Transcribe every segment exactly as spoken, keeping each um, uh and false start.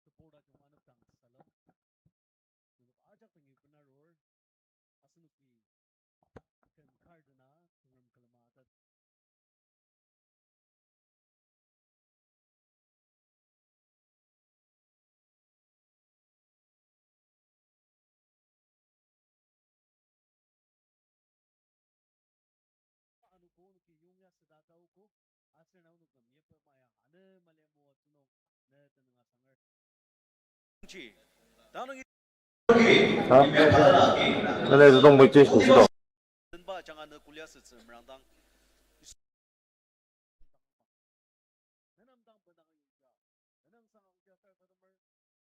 Support ajung anepdang salem. Nenok ajak dangi benarur. Asenoki ken kar dena Tsüngrem külema atat. Anogo onoki yongya süda taogo, aser na onok nem yeper maya, ane mali moa tsünung, ne tenüng asanger. Tanung i- Ha? Nale züdong bai change ni südong. Tenba jang ane kulia sütsü merangdang. Nenam dang benang yuja. Nenam sang yuja sar sademer.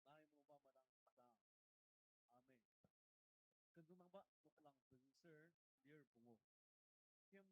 Nai mungba madang dang. Amen. Kenzüngdangba noklang pezü ser lir pungu. Kim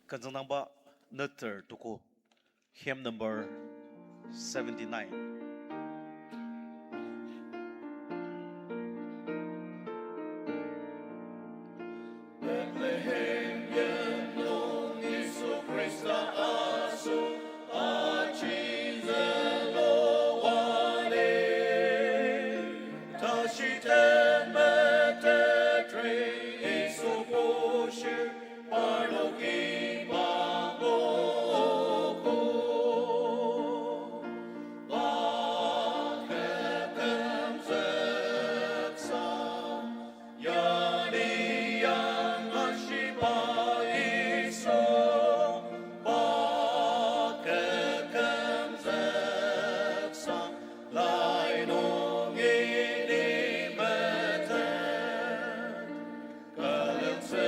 Künzüngdangba neter tuko, hymn number seventy-nine. Bethlehem yimlung Yisu Khrista asoshi zülua lir. Tashi tenmetetri Yisu bushir parnoki mangogo. Paküm kümzüksa, yani yang ashiba Yisu, paküm kümzüksa, lai nungi ni meten. Külen tzü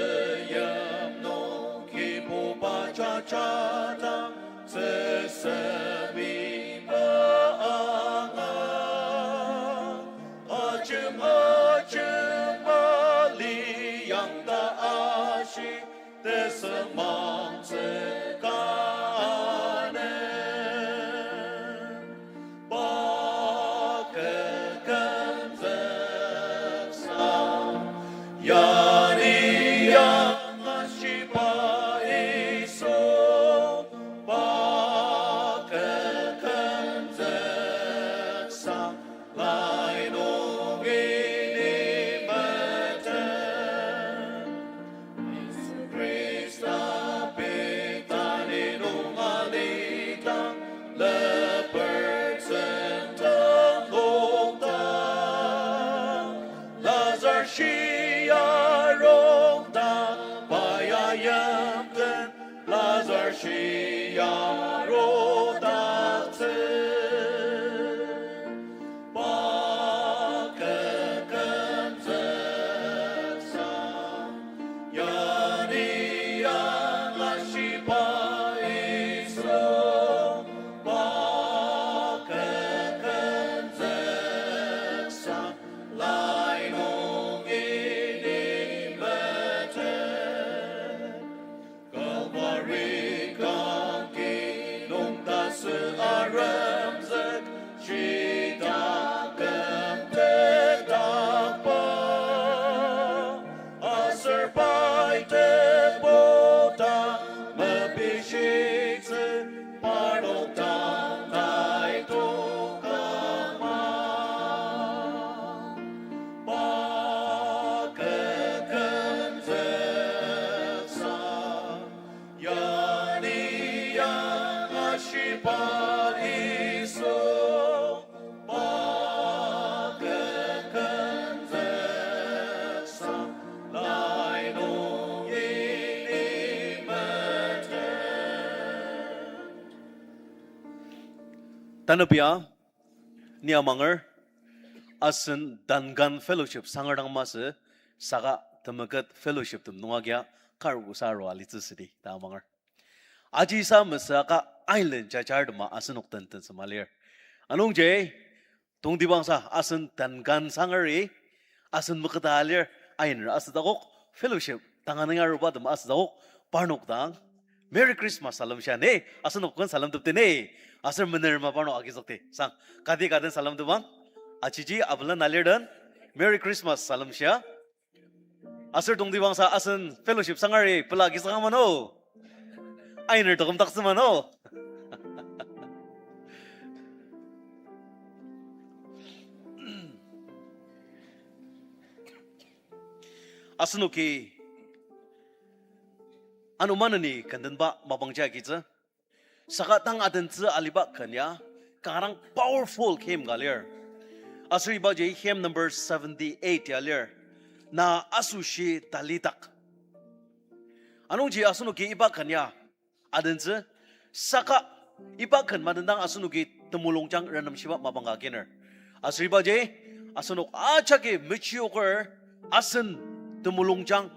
yimnung kibuba jajadang, tzüsemiba anga. Ajema ajema liang ta ashi, tesüngmangtsü ka ne. Paküm kümzüksa, yani yang ashiba Yisu, paküm kümzüksa, lai nungi ni meten. Yisu Khrista Betani nung alidang, leper tsüngdang lokdang, Lazar shia rongdang, pa ya yimten, Lazar shia rongdaktsü. Paküm kümzüksa, yani yang ashiba Yisu, paküm kümzüksa, lai nungi ni meten. Kalvari kangki nung tasü aremzük, shidaküm tetakba. Aser pai tebodang mepishitsü, parnok dang tai tokama. Paküm kümzüksa, yani yang ashiba Yisu, paküm kümzüksa, lai nungi ni meten. Tanü pia, ni amanger, asen Duncan Fellowship sanger dang masü, saka temeket fellowshiptem nunga kia kar osa arua alitsü südi ta amanger. Ajisa mesüaka island jajar tema asenok den tensema lir. Anungji, tongtibangsa asen Duncan sangeri, asen meketa lir, ainer asüdakok, fellowship tanga nungi aruba tema asüdakok, parnok dang Merry Christmas salem shia ni, asenok ken salemtepdi ni, aser menerma parnok agizükdi sang, kati ka den salemtepang, ajiji abela na lir den, Merry Christmas salem shia. Aser tongtibangsa asen fellowship sangeri pela agizükang mano, ainer toküm taktsü mano. Asenoki ano maneni kendenba mapangji agitsü. Saka tang adentsü aliba ken ya, kanga dang powerful küm ka lir. Aser ibaji hymn number seventy-eight ya lir. Na asoshi talidak. Anungji asenoki iba ken ya adentsü, saka iba ken madendang asenoki temulungjang renemshiba mapang ka kiner. Aser ibaji, asenok ajaki mechioker asen temulungjang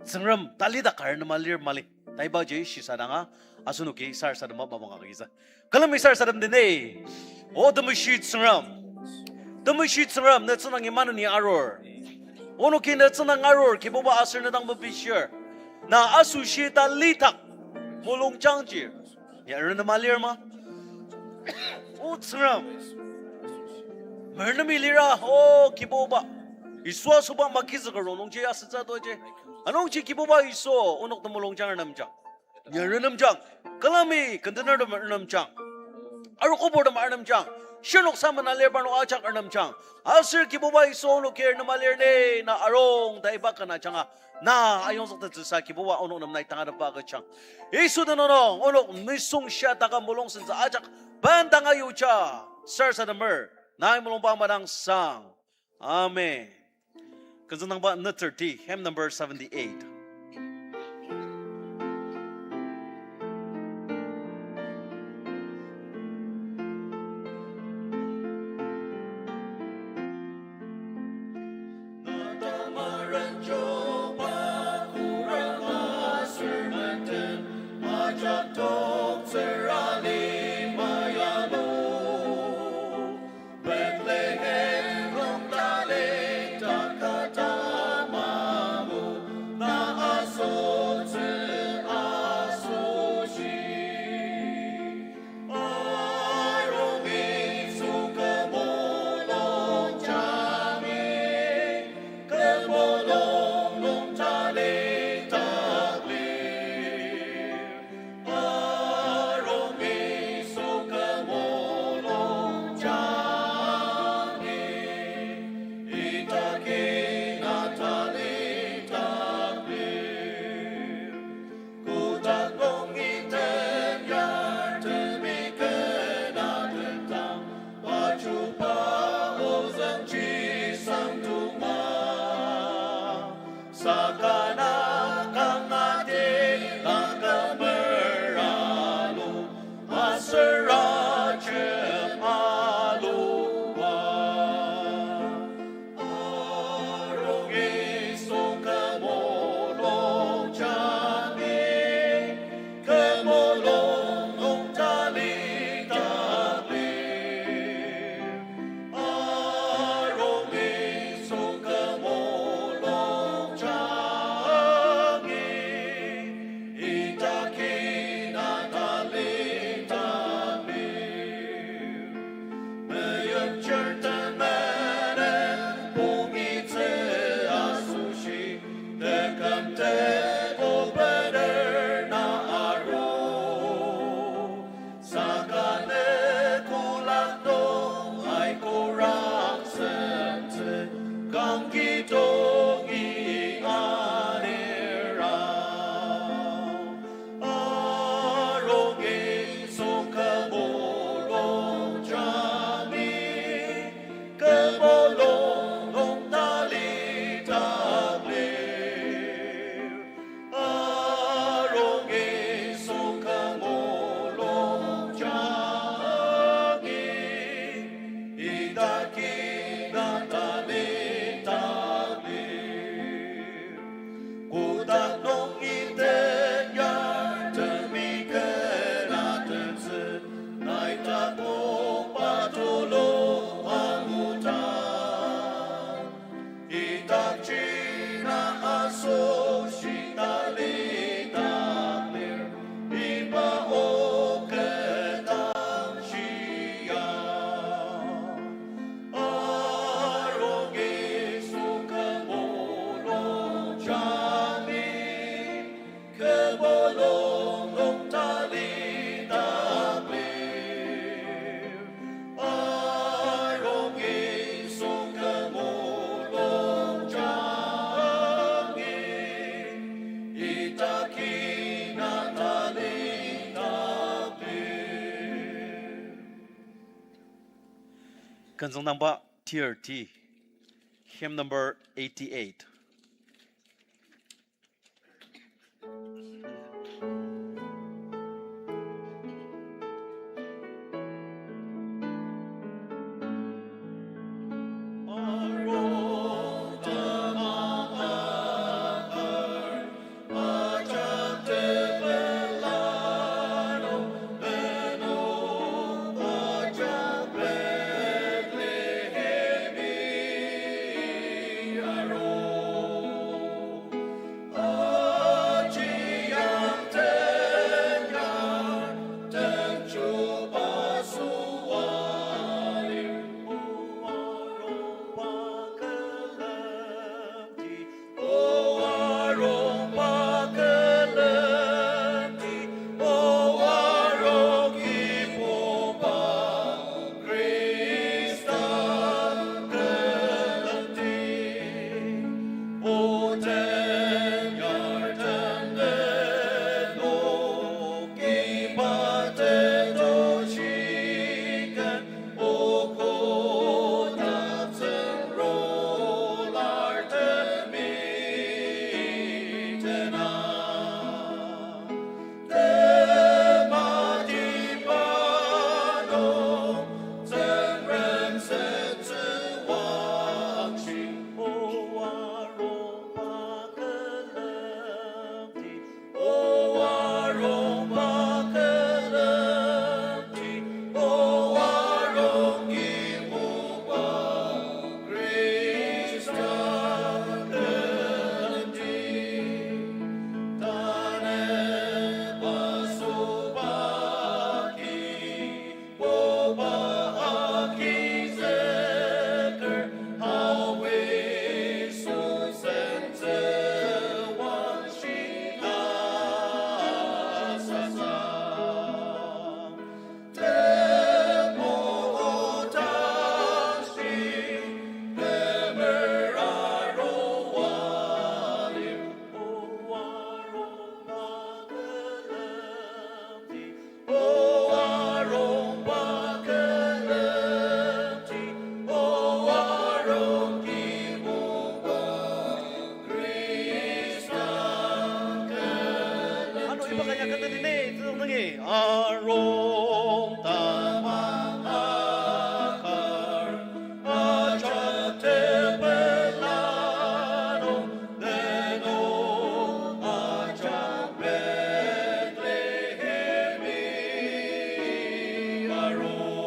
Tsüngrem talidak ka renema lir mali. Ta ibaji shisadanga asenoki sarasadema mapang ka agizü. Külemi sarasadem dene. O temeshi Tsüngrem. Temeshi Tsüngrem, ne tsüngdangi maneni arur. Onoki ne tsüngdang arur, Kibuba aser ne dang mepishir. Na asoshi talidak mulungjangji ya renema lir ma? O Tsüngrem. Merenemi lira, o Kibuba. Yisu asoba makizüker rongnungji asütsü toji. Anungji Kibuba Yisu, onok temulungjang renemjang. Ya renemjang. Külemi kendenertem renemjang. Arogo purtem renemjang. Shirnok samena lir parnok ajak renemjang. Aser Kibuba Yisu onoki renema lir ne na arung ta iba ken ajanga. Na ayongzüktettsüsa Kibuba onok nem nai tangatetba agüjang. Yisu tenüng nung onok nisung shia taka mulung sentsü ajak bendanga yuja. Sarasademer. Nai mulungba madang sang. Amen. Künzüngdangba nü thirty, hymn number seventy-eight. Kotak nung iten yartemi kena tentang, pachuba ozüng chisang tuma. Sakana kangati langkamer alu, aser ajep alua. Arung Yisu kümulung jangi, kümulung nung talidak lir. Arung Yisu kümulung jangi, idaki na talidak lir. Meyipchir temenen pongitsü asoshi, tekümtet o bener na aru. Saka ne kolak nung aiko raksentsü, kangki tongi anira. Arung Yisu kümulung jangi, kümulung nung talidak lir. Arung Yisu kümulung jangi, idaki na talidak lir. Kotak nung iten yartemi kena tentsü, nai takok patulu anguta. Idakji na asoshi talidak lir, iba o ketang shia. Arung Yisu kümulung jangi, kümulung nung talidak lir. Arung Yisu kümulung jangi, idaki na talidak lir. Künzüngdangba T T R T, hymn number eighty-eight. Ano iba kanya kata ni ne, tsüngdangi. Arung tamang akar, ajak tepela nung, nenok ajak Bethlehemi arung.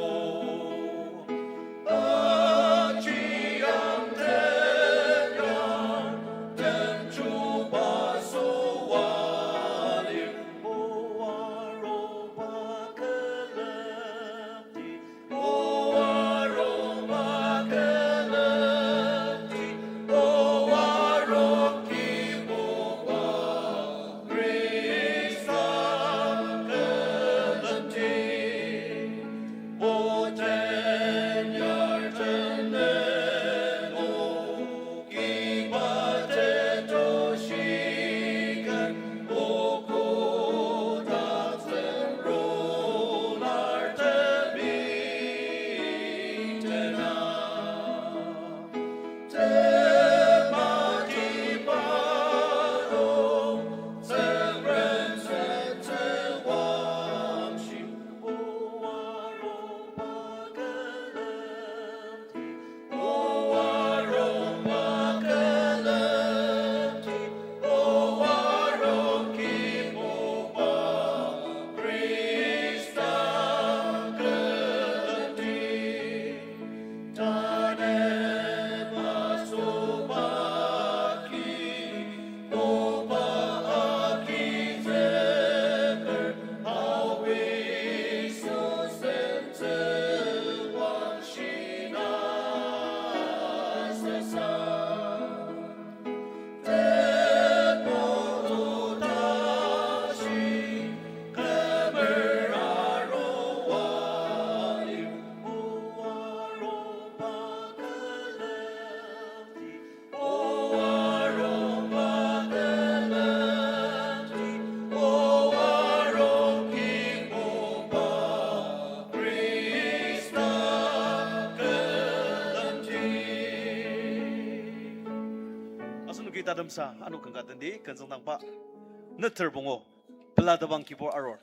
Asenoki tatemsa ano ken ka tendi, ken züngdangba neter pungu, pelatepang kibur arur.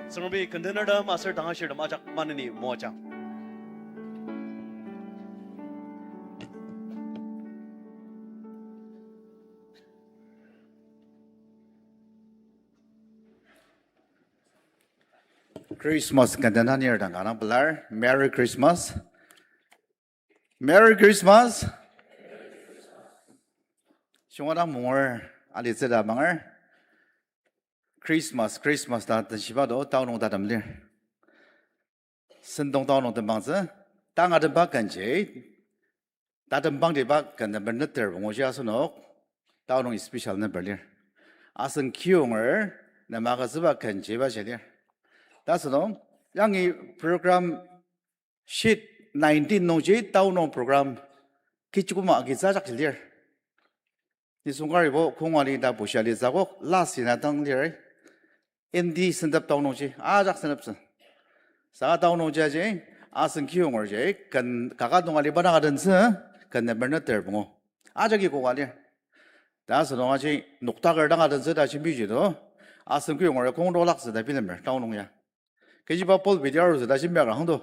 Tsüngremi container tem aser tangashir tem ajak maneni moajang. Christmas kenden anir dang kanga pelar. Merry Christmas. Merry Christmas. Shunga dang munger alitsü ta manger. Christmas, Christmas ta tenshiba do, taonung tatem lir. Sentong taonung tembangtsü, tanga temba kenji, tatembang tiba ken number neter pungu ji asenok, taonung special number lir. Asen kiyonger, nema agütsüba kenji ba ji lir. Ta asenok, yangi program sheet nineteen nungji taonung program kichikuma agitsü ajak ji lir. Nisung karibo kongwa li ta bushia li tsükok last ina dang lir. Indi sentep taonungji, ajak senteptsü. Saka taonungji aji, asen kiyonger ji, ken kaka nung aliba dang adentsü, ken number neter pungu. Ajaki koka lir. Ta asenok aji, noktaker dang adentsü ta jembiji do, asen kiyonger kong dolaktsü ta bilemer, taonung ya. Kechiba pulpit ya arutsü ta jembia kar hang do.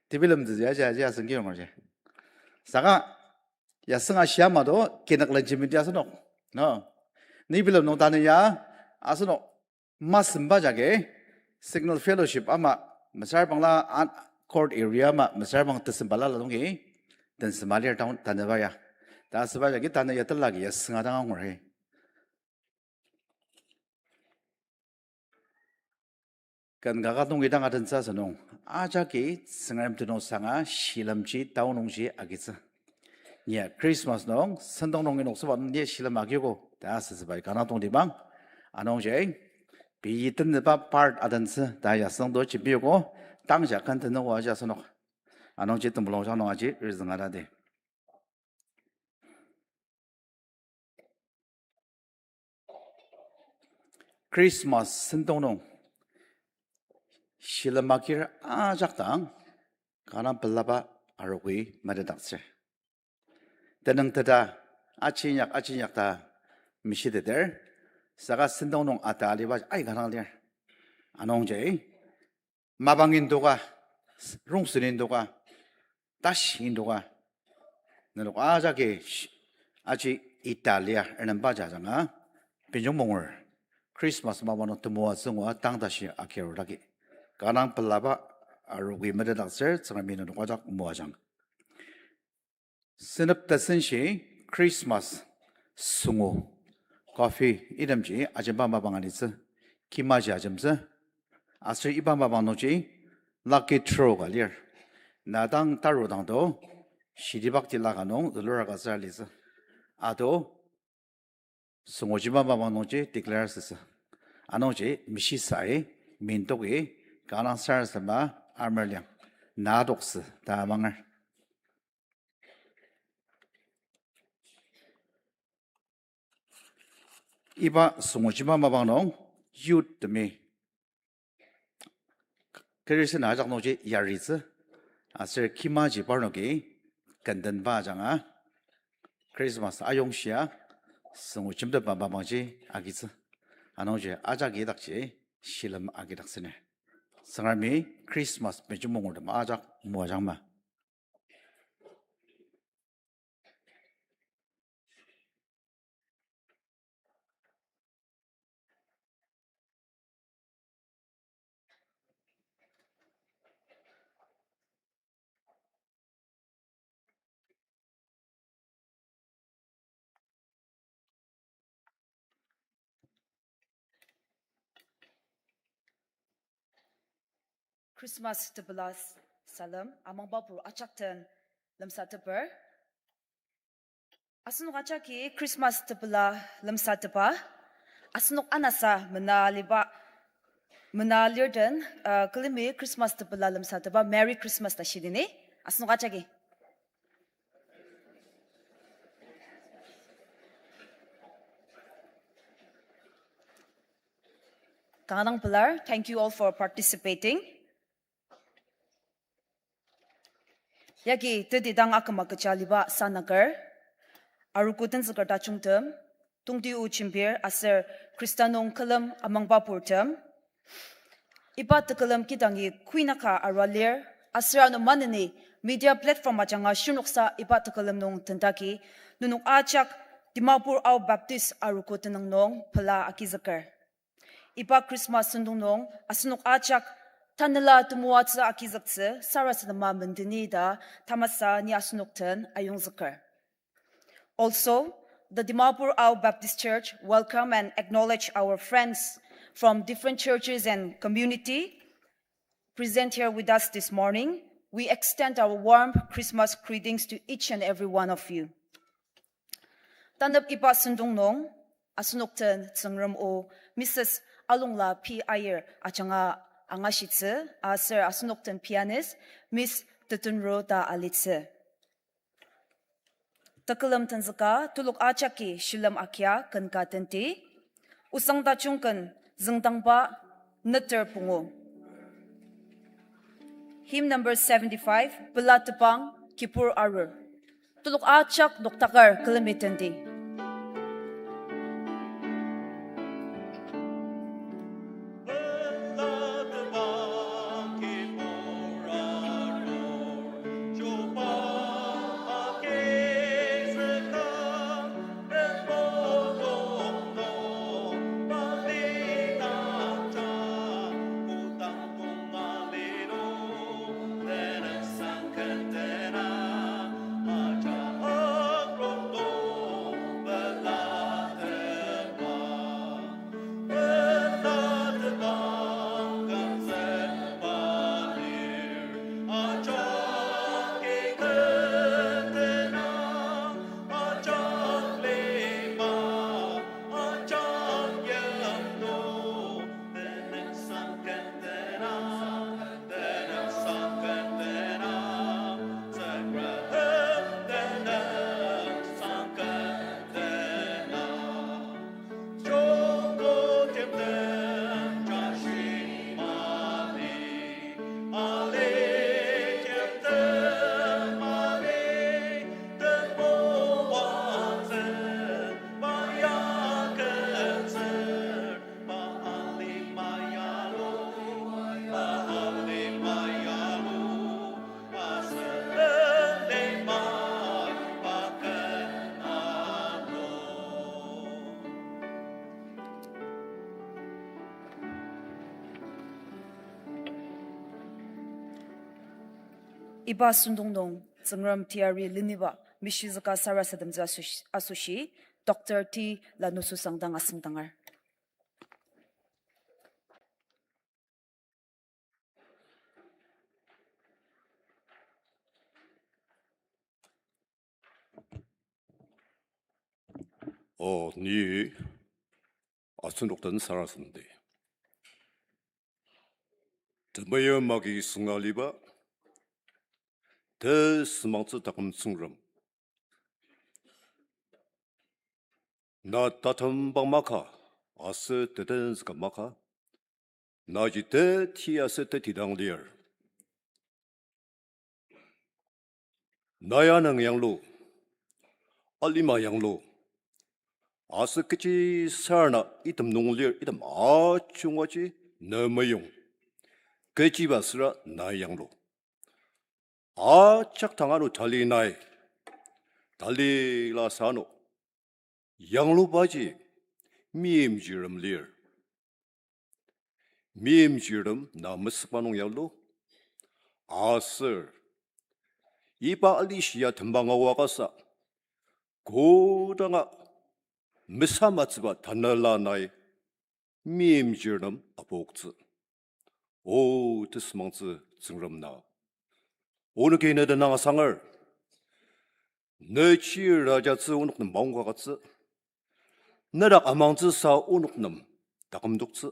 Tebilemtsü ya, ya, ya, asen kiyonger ji. Saka, ya sünga shia ama do, kinük lenjimenti asenok. No. Ni bilem nung tanü ya, asenok, masemba jagi, Signal Fellowship ama, mesüra bangla, an-, court area ama, mesüra bang tesem balala nungi, tensema lir taon tanüba ya. Ta asüba jagi tanü ya telagi ya sünga dang angur he. Ken kaka nungi dang adentsü asünung, ajaki Tsüngrem tenüngsanga shilemji taonungji agitsü. Ni Christmas nung, sentong nung inoktsüba nung ni shilem agiogo, ta asütsüba kanga tongtibang, anungji, pei tenüba part adentsü, ta yasüng do jembiogo, tangja ken tenüko aji asenok. Anungji temulung jang nung aji rizüng atadi. Christmas sentong nung shilem agir ajak dang kanga pelaba arogo-i metetdaktsür. Tenüng teta, aji inyak, aji inyak ta meshiteter, saka sentong nung ata aliba aika dang lir. Anungji, mapang indoka, rongsen indoka, tashi indoka. Nenok ajaki sh-, aji ita lia ernemba jajanga, benjong munger, Christmas mapang nung temoatsü ngua tang tashi akirudaki. Kanga pelaba arogo-i metetdaktsür, Tsüngremi nenok ajak moajang. Senep tasenshi Christmas süngu, coffee itemji ajemba mapang alitsü, kimaji ajemtsü, aser iba mapang nungji lucky draw ka lir. Na dang taru dang do, shidibak tila ka nung zülur agütsür alitsü. Ato, Süngojiba mapang nungji declare asütsü. Anungji mishisai, mintoki, kanga sarasadema, amerliang, na adoktsü ta amanger. Iba süngojiba mapang nung youth temi kerisin ajak nungji yaritsü, aser kimaji parnoki kendenba ajanga Christmas ayongshia süngo jemteba mapangji agitsü. Anungji ajak idakji shilem agidaktsüner. Tsüngremi Christmas mejimungertem ajak moajangma. Christmas tepela s-, salem, amangbapur ajak den lemsateper. Asenok ajaki Christmas tepela lemsatepa. Asenok anasa mena aliba, mena alirtem, uh, külemi Christmas tepela lemsatepa Merry Christmas ta shidini. Asenok ajaki. Kanga dang pelar, thank you all for participating. Yagi teti dang aküma kecha aliba sanaker, arogo tenzüker tajungtem, tongti o jembir aser Khrista nung külem amangbapurtem, iba tekülem kidangi kuinaka arua lir, aser ano maneni media platform ajanga shirnoksa iba tekülem nung tendagi, nenok ajak Dimapur Ao Baptist Arogo tenüng nung pela agizüker. Iba Christmas sentong nung asenok ajak tanela temoatsü agizüktsü sarasadema mendeni ta tamasa ni asenok den ayongzüker. Also, the Dimapur Ao Baptist Church welcome and acknowledge our friends from different churches and community present here with us this morning. We extend our warm Christmas greetings to each and every one of you. Tanep iba sentong nung, asenok den Tsüngrem o Missus Alongla P. Aier ajanga angashitsü, aser asenok den pianist Miss Tetenro ta alitsü. Tekülem tenzüka telok ajaki shilem akia ken ka tenti. Osang tajung ken züngdangba neter pungu. Hymn number seventy-five, Pela Tebang Kibur Arur. Telok ajak noktaker külemi tenti. Iba sentong nung Tsüngrem teyari leniba mishizüka sarasademtsü asoshi, asoshi, Doctor T. Lanususang dang asüngdanger. O ni asenok den sarasademdi. Temeim agi sünga aliba, tesümangtsü taküm Tsüngrem. Na tatembang maka, aser tetenzüka maka, naji teti aser teti dang lir. Na ya nung yanglu, alima yanglu, aser kechi sarena item nung lir item ajungaji ne meyong. Kechiba süra na yanglu. Ajak tanga ano tali nai. Tali la sa ano yanglubaji meimchirtem lir. Meimchirtem na mesüba nung yanglu. Aser iba alishia tembang aoa kasa, kodanga mesamatsüba tanela nai meimchirtem apoktsü. O tesümangtsü Tsüngrem na, onoki ne tenüng asanger. Ne chir ajatsü onok nem maongka agütsü. Ne dak amangtsüsa onok nem takümdoktsü.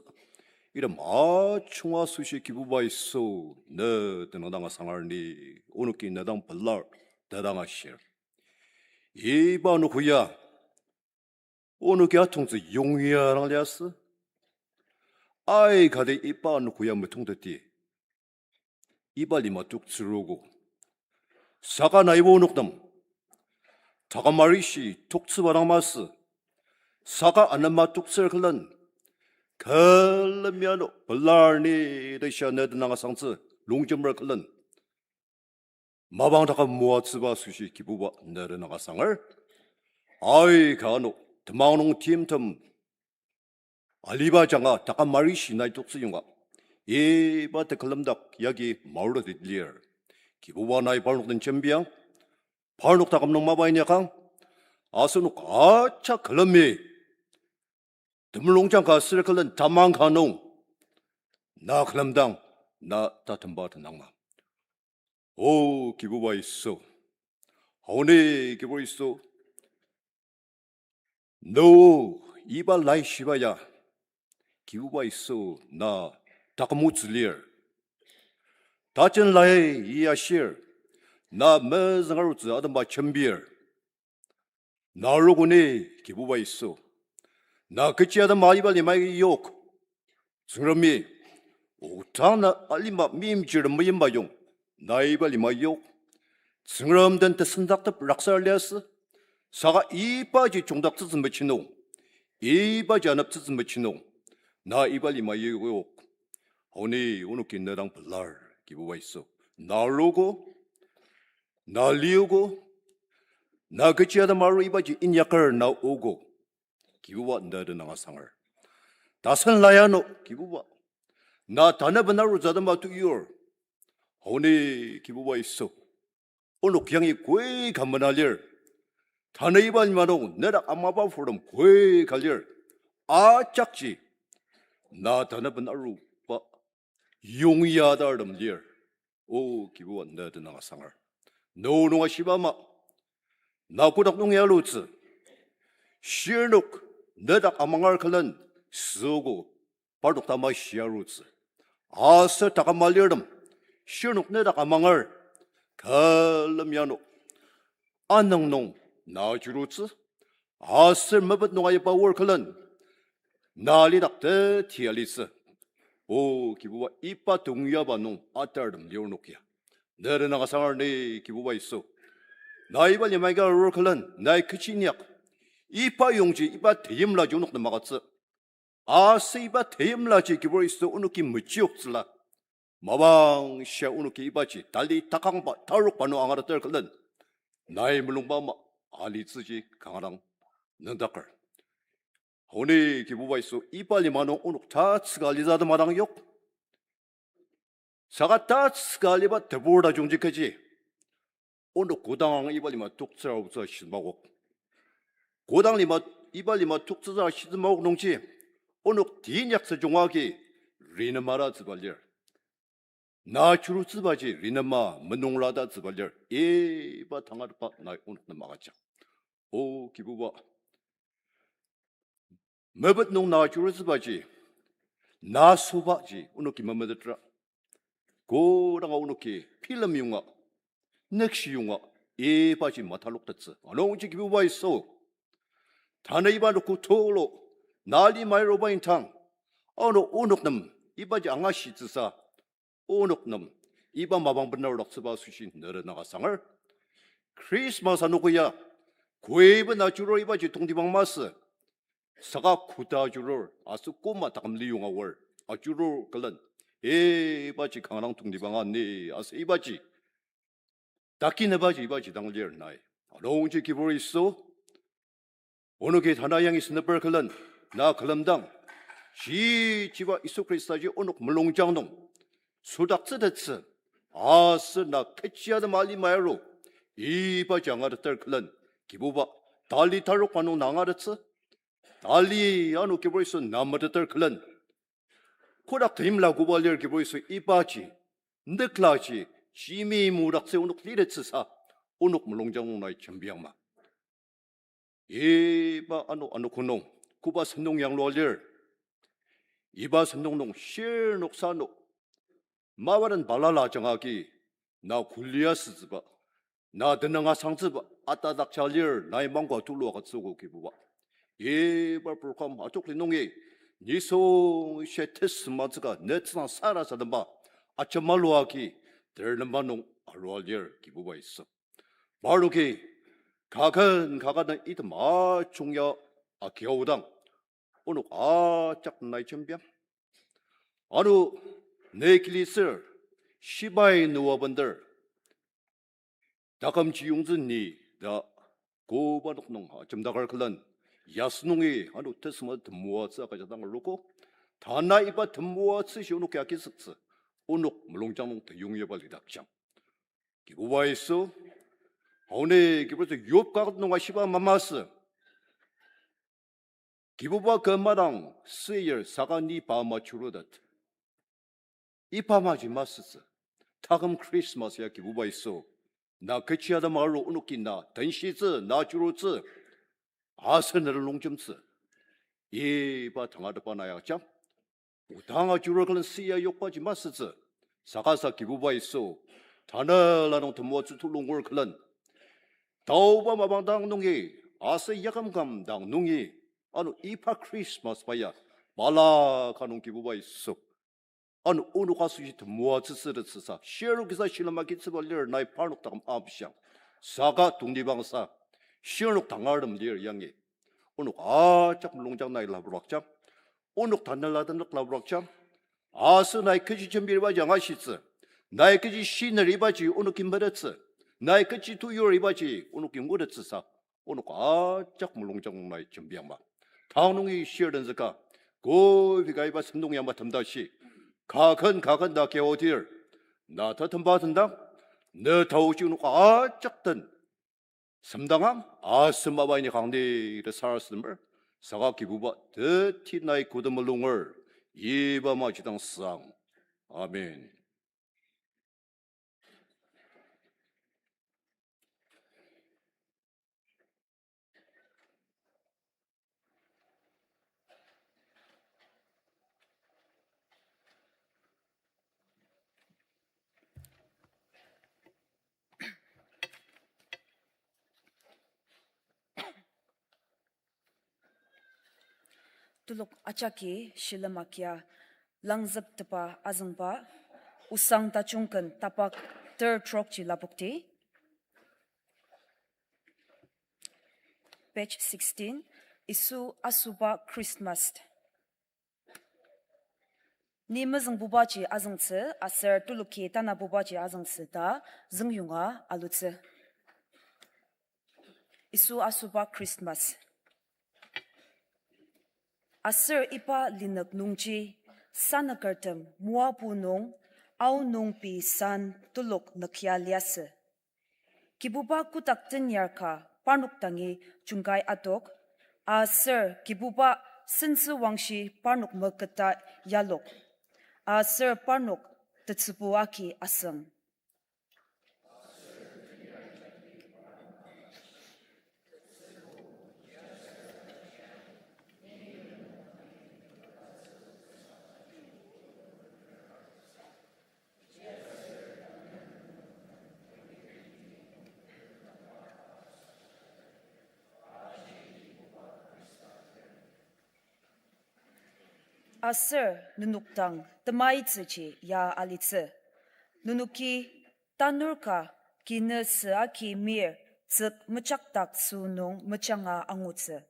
Item ajunga asoshi Kibuba Yisu, ne tenüng dang asanger ni, onoki ne dang pelar, ne dang ashir. Iba anogo ya onoki atongtsü yongya dang liasü. Aikati iba anogo ya metongteti iba lima toktsürogo. Saka naibo onok nem taküm arishi toktsüba dang masü. Saka anema toktsür külen, külemi ano pelar ni ta shia ne tenüng asangtsü longjemer külen mapang taküm moatsüba asoshi Kibuba ne tenüng asanger. Aika ano temang nung timtem aliba ajanga taküm arishi nai toktsü yonga, iba tekülem dak yagi marutet lir. Kibuba nai parnok den jembiang, parnok taküm nung mapa inyakang, asenok ajak külemi temulungjang ka sür külen tamang ka nung na külemdang, na tatemba tenangma. O Kibuba Yisu, aoni Kibuba Yisu, no iba laishiba ya, Kibuba Yisu, na taküm otsü lir. Tajen lai ya ashir, na mezüng arutsü atema jembir. Na arogo ni Kibuba Yisu, na kechi atema iba lima yok. Tsüngremi, otang na alima meimchir meimba yong, na iba lima yok. Tsüngrem den tesendaktep raksar liasü, saka ibaji jungdaktsütsü mechi nung, ibaji aneptsütsü mechi nung, na iba lima yok. Aoni onoki ne dang pelar, Kibuba Yisu. Na arogo, na liogo, na kechi atema aru ibaji inyaker na ogo. Kibuba, ne tenüng asanger. Tasen lai ano, Kibuba, na tanaben arutsü atema teyur. Aoni Kibuba Yisu, onok yangi koi ka mena lir. Tanü iba lima nung nedak amaba furtem koi ka lir. Ajakji na tanaben aruba yongya adartem lir. O Kibuba, ne tenüng asanger. Ne nung ashiba ama, na kotak nung ya alutsü. Shirnok nedak amangar külen süogo, parnok tama shia arutsü. Aser taküm alirtem, shirnok nedak amangar, külemi ano anüng nung na ajurutsü, aser mepet nung aiba oar külen na alidak teti alitsü. O Kibuba, iba teyongba nung atartem lir onok ya. Ne tenüng asanger ni, Kibuba Yisu. Na iba lima ka arur külen nai kechi inyak, iba yongji, iba teimlaji onok nem agütsü. Aser iba teimlaji, Kibuba Yisu, onoki mechioktsüla. Mapang shia onoki ibaji tali takangba, tarokba nung angateter külen nai mulungba ama alitsüji kanga dang nüngdaker. Aoni Kibuba Yisu, iba lima nung onok tatsüka alitsü atema dang yok. Saka tatsüka aliba tebur tajungji kechi onok kodang iba lima toktsüra aotsü shisemakok. Kodang lima, iba lima toktsüra shisemakok nungji, onok teinyaktsü junga agi rinema ta tsüba lir. Na ajurutsübaji rinema, menungra ta tsüba lir. Iba tangatetba nai onok nem agüjang. O Kibuba, Mepet nung na ajurutsübaji, na sübaji onoki memetetra. Kodanga onoki bilem yonga, nükshi yonga, ibaji mataloktettsü. Anungji Kibuba Yisu, tanü iba noko tulu, na lima iruba indang, ano onok nem ibaji angashitsüsa, onok nem iba mapang bena aodaktsüba asoshi nere nanga sanger. Christmas anogo ya, koiben ajurur ibaji tongtibang masü. Saka koda ajurur, aser koma taküm liyonga aor ajurur külen, ibaji kanga dang tongtibang ani, aser ibaji takinübaji ibaji dang lir nai. Anungji Kibur Yisu, onoki tanü yangi seneper külen, na külemdang, shichiba Yisu Khristaji onok mulungjang nung südaktsütettsü, aser na kechi atema lima aru, ibaji angateter külen, Kibuba, tali tarokba nung na angatettsü, tali ano Kibur Yisu na meteter külen, kodak teimla koba lir Kibur Yisu ibaji, nüklaji, jimi mudaktsü onok litettsüsa, onok mulungjang nung nai jembiangma. Iba ano anogo nung, koba sentong yanglua lir. Iba sentong nung shirnok sanok, mapaden balala ajanga agi, na kulia sütsüba, na tenüng asangtsüba, atadakja lir, nai mangkua tulu agütsüogo Kibuba. Iba program ajak li nungi, nisung she tesümatsüka, netsüng sarasadema, ajemalua agi, ternemba nung arua lir Kibuba Yisu. Parnoki, kaken, kaken item ajungya akiaodang, onok ajak nai jembiang. Ano, ne kilisür, shibai nua bender, taküm chiyungtsü ni ta, koba nok nung ajemdaker külen, yas nungi ano tesüma temoatsü agüjadang arogo, tanü iba temoatsü shi onok ya kisüktsü, onok mulungjang nung teyongyaba lidakjang. Kibuba Yisu, aoni Kibuba Yisu Yob kaket nung ashiba mamasü. Kibuba kü madang süyir saka ni pa ama churutet. Iba maji masütsü. Taküm Christmas ya Kibuba Yisu, na kechi atema aru onoki na tenshitsü, na churutsü, aser na longjemtsü, iba tangatetba na yakjang. Odang ajurur külen süa yokbaji masütsü. Saka sa Kibuba Yisu, tanela nung temoatsü tulu ngur külen, taoba mapang dang nungi, aser yakümküm dang nungi, ano iba Christmas ba ya, balaka nung Kibuba Yisu, ano onok asoshi temoatsü sütettsüsa, shirnok kisa shilem agitsüba lir nai parnok taküm amshiang. Saka tongtibangsa, shirnok tangartem lir yangi, onok ajak mulungjang nai laburakjang, onok tanela tenük laburakjang, aser nai kechi jembir ibaji angashitsü, nai kechi shiner ibaji onoki metettsü, nai kechi tuyur ibaji onoki ngutettsüsa, onok ajak mulungjang nung nai jembiangma. Tang nungi shir tenzüka, kobi ka iba sentong yama temdashi, kaken kaken ta kiaodir, na tatemba tendang, ne taoji onok ajak den semdangang, asemba bai ni kangdi ta sarasademer, saka Kibuba teti nai koda mulunger, iba maji dang sang. Amen. Telok ajaki shilem agia langzüptepa azüngba, Osang Tajung ken tapak ter trokji lapokti. Page sixteen, Yisu asoba Christmas. Ni mezüngbubaji azüngtsü, aser teloki tanabubaji azüngtsü ta züngyonga alutsü. Yisu asoba Christmas. Aser iba linük nungji, sanükertem moapu nung, aonung pei san telok nükya liasü. Kibuba kotak tenyar ka parnok dangi jungkai adok, aser Kibuba sentsü wangshi parnok meketa yalok, aser parnok tetsübu agi asüng. Aser nenok dang temaitsüji ya alitsü. Nenoki tanur ka kinü sü agi mir tsük mejakdak sü nung mejanga angutsü.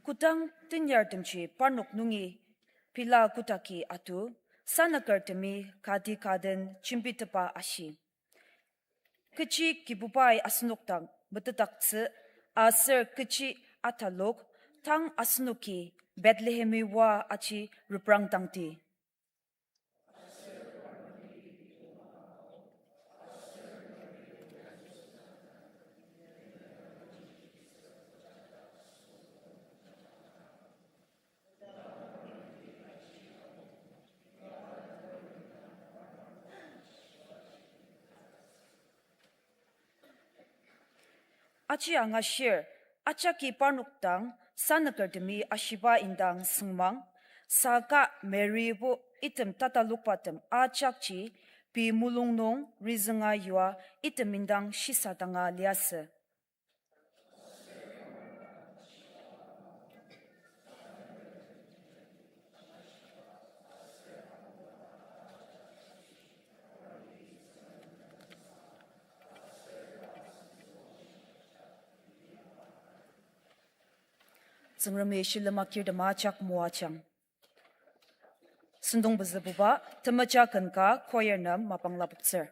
Kodang tenyartemji parnok nungi pela kodaki atu, sanükertemi kati ka den jembitepa ashi. Kechi Kibubai asenok dang metetdaktsü aser kechi atalok, tang asenoki Bethlehemi oa aji reprangdangdi. Aji angashir, ajaki parnok dang sanükertemi ashiba indang süngmang, saka Mary bo item tatalokbatem ajakji pei mulung nung rizünga yua item indang shisadanga liasü. Tsüngremi shilem agirtem ajak moajang. Sentong pezübuba, temeja ken ka choir nem mapang lapoktsür.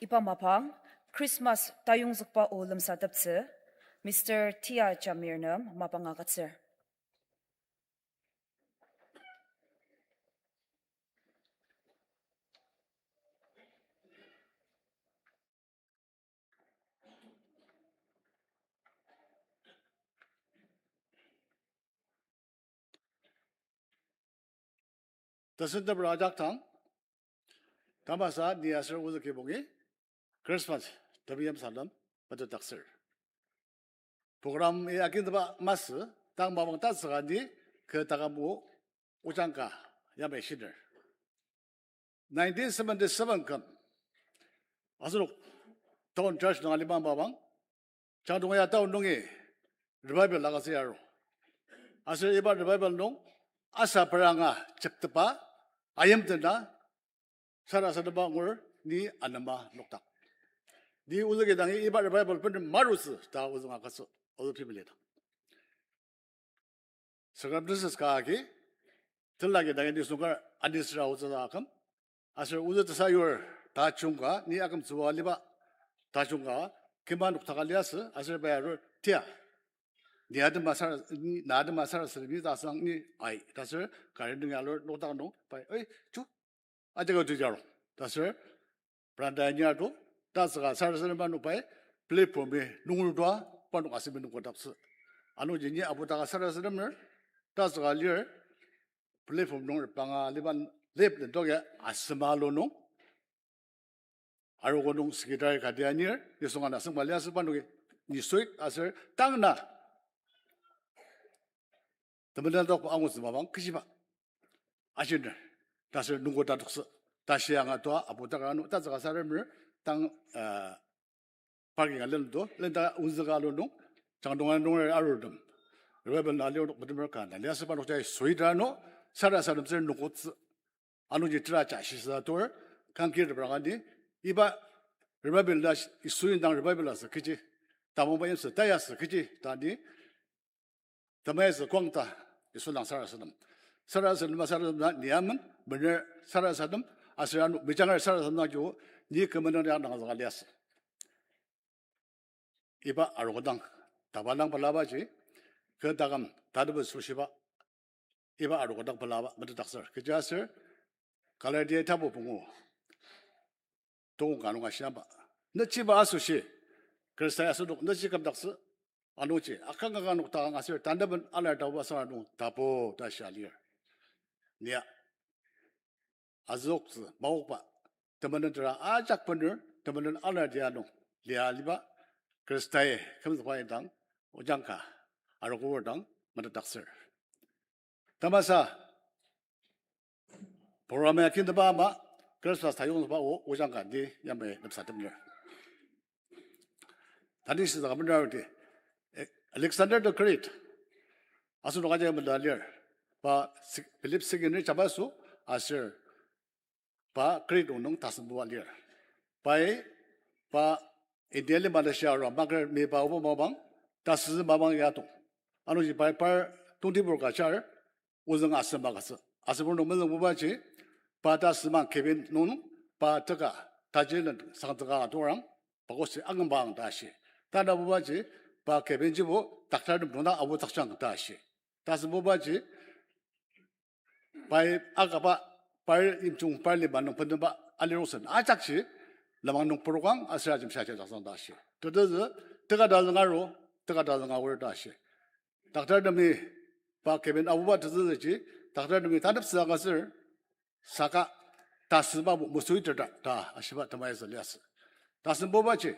Iba mapang Christmas tayongzükba o lemsateptsü Mister Tia Jamir nem mapang agütsür. Tesenteper ajak dang, tamasa ni aser ozü kibongi Christmas temeim salem metetdaktsür. Program-i akintepa masü, tang mapang tatsüka ni kü taküm o ojang ka yamai shiner. Nineteen seventy-seven küm, asenok town church nung alima mapang, Changdong ya town nungi revival agütsü aru. Aser iba revival nung asa peranga jeptepa, ayimtena, sarasademba ngur ni anema nokdak. Ni ozü kidangi iba revival bener marutsü ta ozüng agütsü, ozü family dang. Circumstances ka agi, tela kidangi nisung kar anisüra otsü ta aküm. Aser ozü tesayur tajung ka, ni akümtsüba aliba tajung ka, kima nokdaka liasü, aser pai arur tia. Ni atema sar-, ni, na atema sarasadem ni ta sang ni ai, ta aser kari nungi alur nokdak nung, pai, ei, chu, ajak otsü jaro. Ta aser, branda ni atu, tatsüka sarasadem parnok pai, platform-i nungertua, parnok asem nung kodaktsü. Anungji ni aputaka sarasademer, tatsüka lir, platform nung repanga aliba lep lentokia asem alu nung, arogo nung secretary kati anir, nisung ana asem ka liasü parnoki, nisui aser tang na temenen adokba angutsü mapang kechiba ajiner. Ta aser nungko tatoktsü. Tashi anga tua aputaka ano tatsüka saremer tang, uh, parking a lendo, lenda ozüka alu nung, Changdong a nunger arurtem, revival na aliodok metemer ka na liasü parnok jai sui ta ano, sarasademtsür nungkotsü. Anungji tera ja shisü atur, kangkir tebrangani, iba revival na Yisu indang revival asü kechi, tamongba yimsü taya asü kechi, ta ni, temaisü kwang ta, Yisu indang sarasadem. Sarasadem, sarasadem na niamen, mener sarasadem, aser ano mejanger sarasadem na jo, ni kümenen ya nangzüka liasü. Iba arogodang, taba dang pelabaji, kü taküm, tadebe sushiba, iba arogodang pelaba, metetdaktsür. Kechiaser, Galatia tapu pungu, tokong ka nung ashiba. Nechiba asoshi, Khrista asenok nechi kümdaktsü, anungji, akang akang nokdakang aser, tandaben alar taoba sara nung, tapu ta shia lir. Nia. Azüoktsü maokba, temenen tera ajak bener, temenen alar tia nung, lia aliba, Khristai kümzükba indang, ojang ka, arogo dang, metetdaktsür. Tamasa, program ya kintepa ama, Christmas tayongzükba o, ojang ka ni yamai lemsatem lir. Tanü shisa ka bener ti, eh, Alexander the Great, asenok ajak mela lir, pa sek-, Philip second-i jabaso, aser pa Greek nung nung tasembuba lir. Pai pa India lima ta shia arua, maker mi pa obo mapang, tasü mapang ya tong. Anungji pai par tongtibur ka shar, ozüng asem agütsü. Asem nung mezüngbubaji, pa tasü mang cabin nung, pa teka, taji len sangteka atorang, pa kosi angemba ang ta shi. Tanabubaji, pa cabin jibo, doctor nem nungdang abu takjang ta shi. Tasembubaji, pai akaba, par imjung par lima nung pendenba aliroksen ajakji, lenmang nung purokang aser ajemsha jajaksang ta shi. Tetezü, teka tazüng aru, teka tazüng aor ta shi. Doctor temi, pa cabin abuba tetezüji, doctor temi taneptsü agütsür, saka tasüba bu mesüiteta ta ashiba temaitsü liasü. Tasembubaji,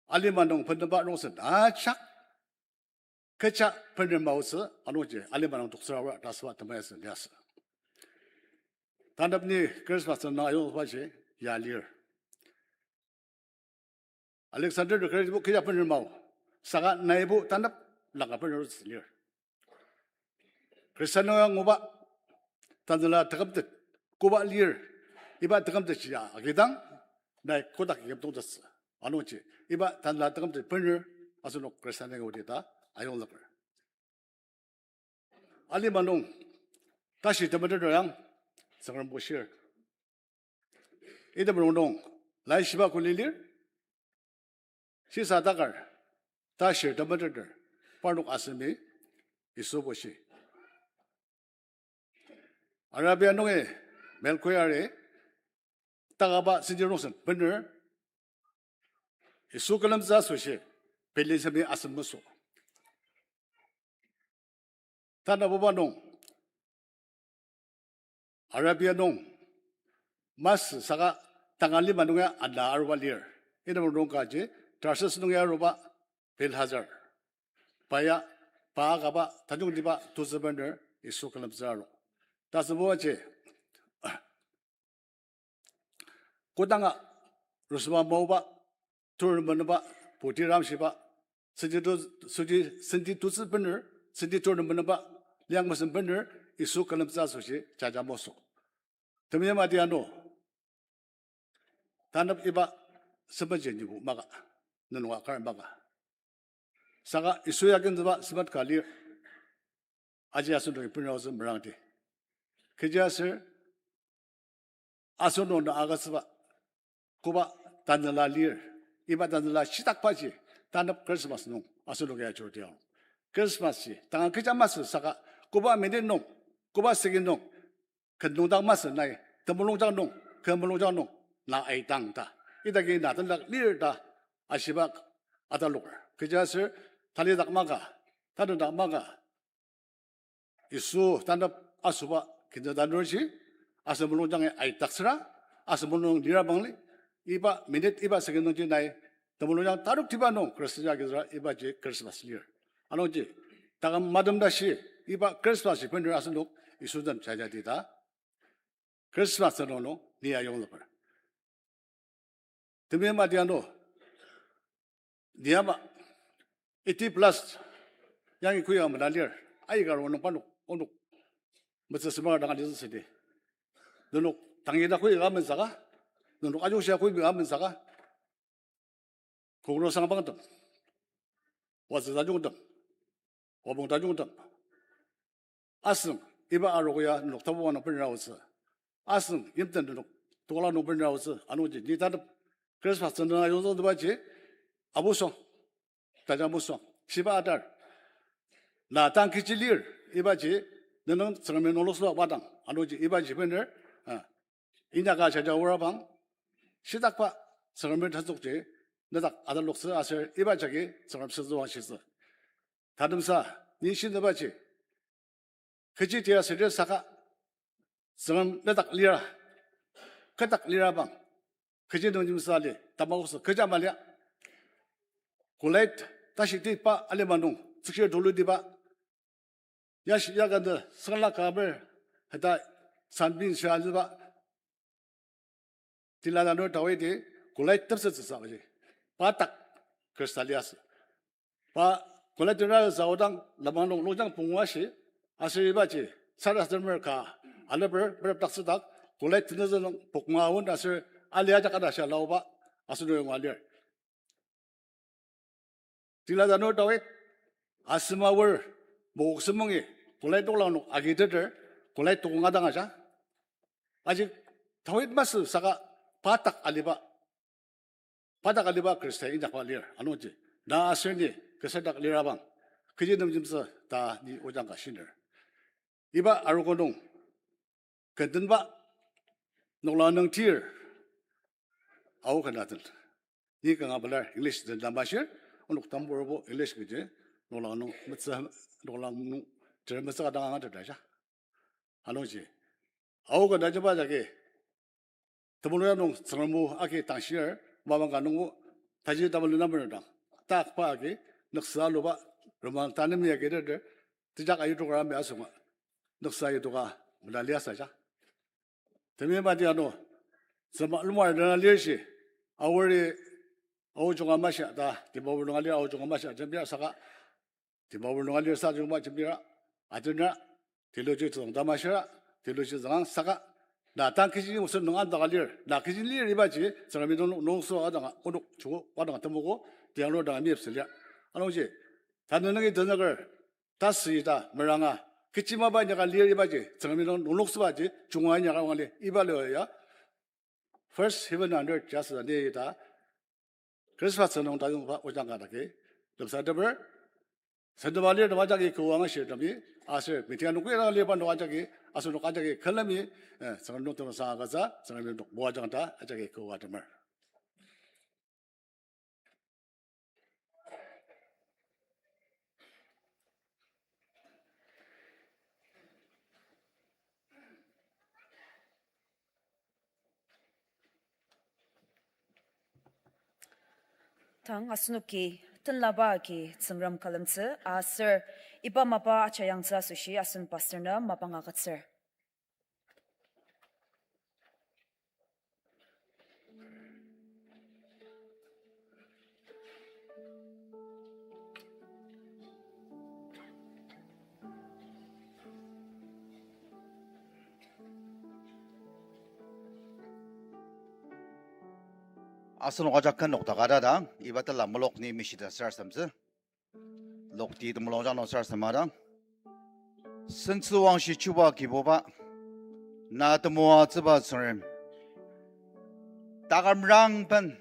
alima nung pendenba rongsen ajak, kecha bener maotsü, anungji alima nung toktsüra aor ta asüba temaitsü liasü. Tanep ni Christmas nung ayongzükbaji ya lir. Alexander the Great bo kecha bener mao, saka naibo tanep langa bener lir. Khristan nung anguba, tanela tekümtet, koba lir, iba tekümtetji ya agidang, nai kodak yimtongtettsü. Anungji, iba tanela tekümtet bener, asenok Khristan nung odi ta ayongzüker. Alima nung, tashi temenen yang, Tsüngrem bushir. Item rongnung, Laishiba kuli lir, shisa takar, ta shir temeteter, parnok asemi Yisu bushi. Arabia nungi Melchiori takaba senji rongsen bener, Yisu külemtsü asoshi, Bethlehem-i asem mesü. Tanabuba nung, Arabia nung, masü saka tanga lima nungi ana aruba lir. Item nung kaji, Tarsus nungi aruba Belshazzar. Pa ya, pa akaba, tajungtiba, tutsü bener, Yisu külemtsü aru. Tasübubaji, kodanga, rüsüba maoba, tur menüba, puti ramshiba, senti tu-, senti, senti tutsü bener, senti tur menüba, liang mesem bener, Yisu külemtsü asoshi jaja masü. Temeim adi ano, tanep iba semenji nibo maka, nenok akar maka. Saka Yisu ya kinzüba semet ka lir, aji asenoki benraotsü merangdi. Kechiaser, asenok na agütsüba, koba tanela lir, iba tanela shitakbaji, tanep Christmas nung, asenoki ajurtiang. Christmas ji, tanga kecha masü saka, koba minute nung, koba second nung, ken nungdang masü nai, temulungjang nung, ken mulungjang nung, na aitang ta. Idaki na tenlak lir ta, ashiba ataloker. Kechiaser, talidak maka, tanüdak maka, Yisu tanep asoba kinta tanurji, asen mulungjangi aidaktsüra, asen mulung lira bangli, iba minute, iba second nungji nai, temulungjang taruktiba nung Khristan agitsüra ibaji Christmas lir. Anungji, taküm madem tashi, iba Christmas ji bener asenok Yisu den jajati ta, Christmas tenüng nung ni ayongzüker. Temeim adi ano, ni ama, eighty plus, yangi koya mena lir, aika rongnung parnok, onok, metsü sema dang alitsü südi. Nenok tangi ta koika mensaka, nenok ajungshia koika mensaka, kongro sangbangtem, watsü tajungtem, wapong tajungtem, asüng, iba arogo ya nenok tapu nung benra aotsü. Asüng, yimten nenok tokla nung benra aotsü. Anungji, ni tanep Christmas tenüng ayongzüktepbaji, abuso, taja muso, shiba atar. Na tang kechi lir, ibaji, nenüng Tsüngremi nungloksoa wadang. Anungji, ibaji bener, a, inyaka jaja aorabang, shitakba Tsüngremi tasükji, nedak ataloktsü aser iba jagi Tsüngrem senzüangshitsü. Tatemsa, ni shinübaji, kechi tia südir saka, Tsüngrem nedak lira, kü dak lirabang, kechi nungjimsa ali, tamakoksa kecha malia. Goliat, tashi tiba alima nung, tsükshir tulutiba, yashi yakanda sengla kamer, heta sanbin shia aliba, tila tanur Dawidi, Goliat tepsettsüsa aji. Pa dak Khrista liasü. Pa Goliat tenüng aodang lenmang nung longjang pungu ashi, aser ibaji, sarasademer ka, aleper, berepdaktsüdak, Goliat tenüzü nung pokma aon aser ali ajak ana shia laoba, asenok yonga lir. Tila tanur Dawid, asem aor, mokok semungi, Goliat noklang nung agiteter, Goliat tokong adang aja. Aji, Dawid masü saka pa dak aliba, pa dak aliba Khrista inyakba lir, anungji, na aser ni kasa dak lirabang, kechi nungjimtsü ta ni ojang ka shiner. Iba arogo nung, kendenba, noklang nung tir, ao kena den. Ni kanga pelar English den tamashir, onok tamburbo English kechi, noklang nung metsü, noklang nung ter metsü ka dang angateter aja. Anungji, ao kena jiba jagi, temulung nung Tsüngrem o agi tangshir, mapang ka nungo, taji tamulung number dang, takba agi, nüksa aluba, romang tanemi agiteter, tejak ayutoka rami asunga, nüksa ayutoka mena liasü aja. Temeim adi ano, sema lumar dena lirshi, aori, ao junga masha ta, Dimapur nunga lir ao junga masha jembia saka, Dimapur nunga lir sa jungba jembira, atenra, theology tsüngda mashira, theology tsüngang saka, na tang kechi osen nung andaka lir, na kechi lir ibaji, Tsüngremi nung nungsua adanga, onok chuko, wadang temogo, tiang lo danga miyepsü lir. Anungji, tanü nungi tenüker, tasü ita meranga, kechi mapa inyaka lir ibaji, Tsüngremi nung nungloktsübaji, junga inyaka wang lir, iba lio ya, First heaven and earth just as it is ta Christmas nung tajungba ojang ka dagi lemsateper. Sentema lir tema jagi kowa angashir temi, aser meeting nung kuyang liba nung ajagi, asenok ajagi külemi, eh, Tsüngrem nung temesang agütsü, Tsüngremi nok moajang ta ajagi kowa temer. Tang asenoki tenlaba agi Tsüngrem külemtsü aser iba mapa ajayangtsü asoshi asen pastor nem mapang agütsür. Asenok ajak ken nokdaka ta dang, iba tela mulok ni mishita sarasademtsü. Lokti temulung ajak nung sarasadema dang. Sentsüwangshi chuba Kibuba, na temoatsüba Tsüngrem. Taküm rangben,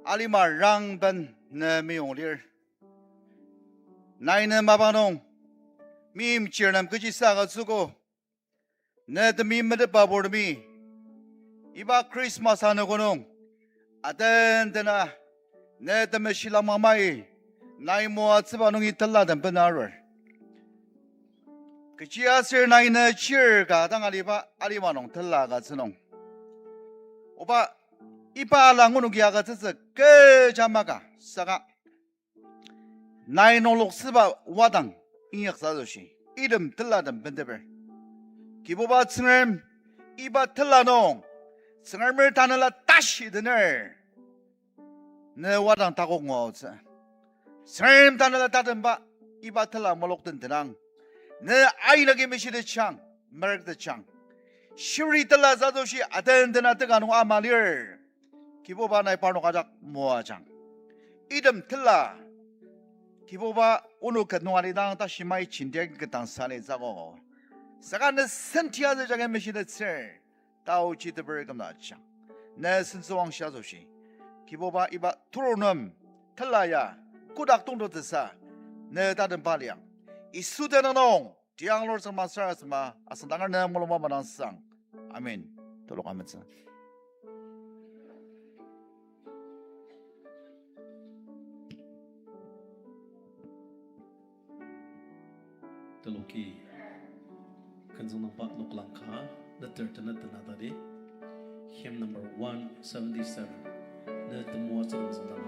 alima rangben ne meyong lir. Nai ne mapa nung, meimchir nem kechisa agütsüogo. Ne temi metetba purtemi, iba Christmas anogo nung, atentena, ne temeshi langmang mai, nai moatsüba nungi telatem bena arur. Kechiaser nai ne chir ka dang aliba, alima nung tela agütsü nung. Oba, iba ala ngunuki agütsütsü kecha maka, saka nai nungloksüba wadang inyaksa asoshi, item telatem benteper. Kibuba Tsüngrem, iba tela nung, Tsüngremer tanela tashi dener, ne wadang takok nguaotsü. Tsüngrem tanela tatemba, iba tela mulok den tenang. Ne ainoki meshitetjang, merüktetjang. Shiri tela asoshi atentena teka nung ama lir. Kibuba nai parnok ajak moajang. Item tela. Kibuba onok ket nung alidang tashi mai chindir ketang sani tsüogo. Saka ne senti aser jagi meshitettsür. Taochi teper kümla ajang. Ne sentsüwangshi asoshi. Kibuba iba turunum tela ya kotak tongtetsüsa ne tatemba liang. Yisu tenüng nung tiang lur sema sarasadema asüngdanger ne mulungba madangsang. Amen. Telok amentsü. Teloki, kenzüng nangba noklang ka, neter tenet tena tadi, hymn number one seventy-seven, ne temoatsü kenzüng dang.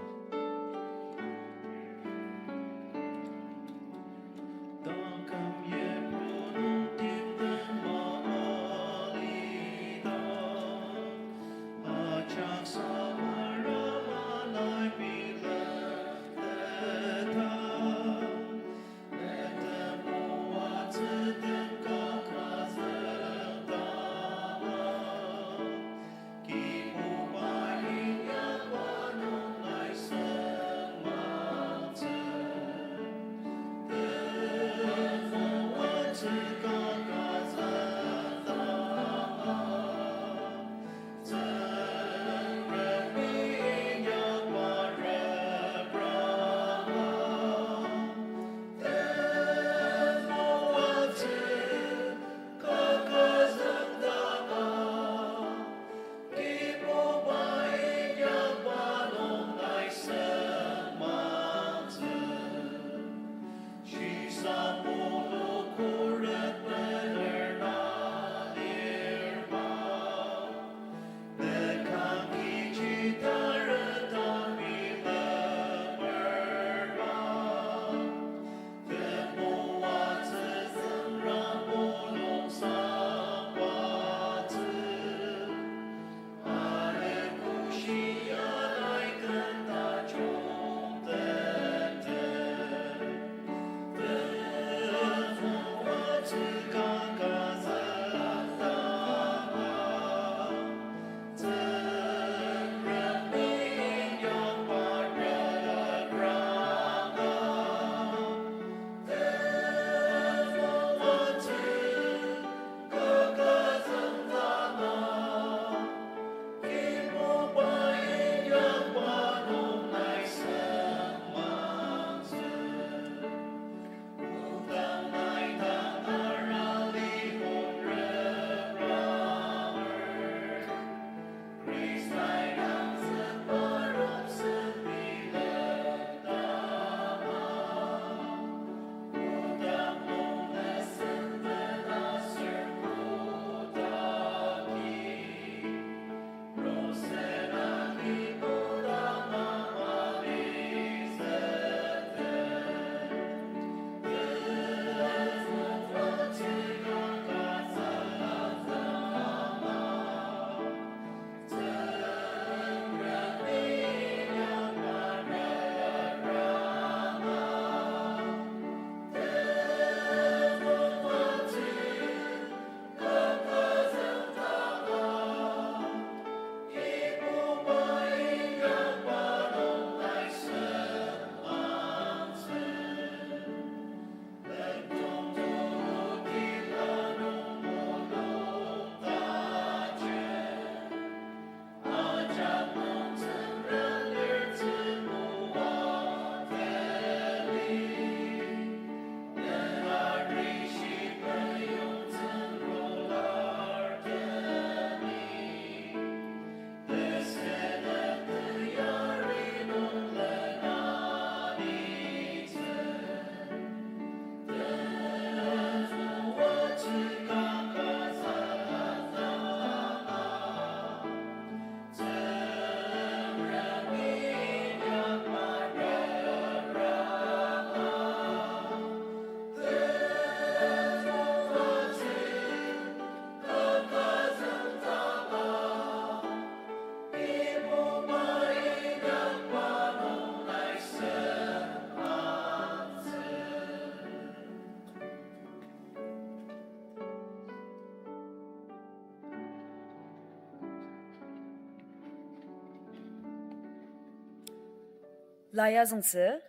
Lai azüngtsü,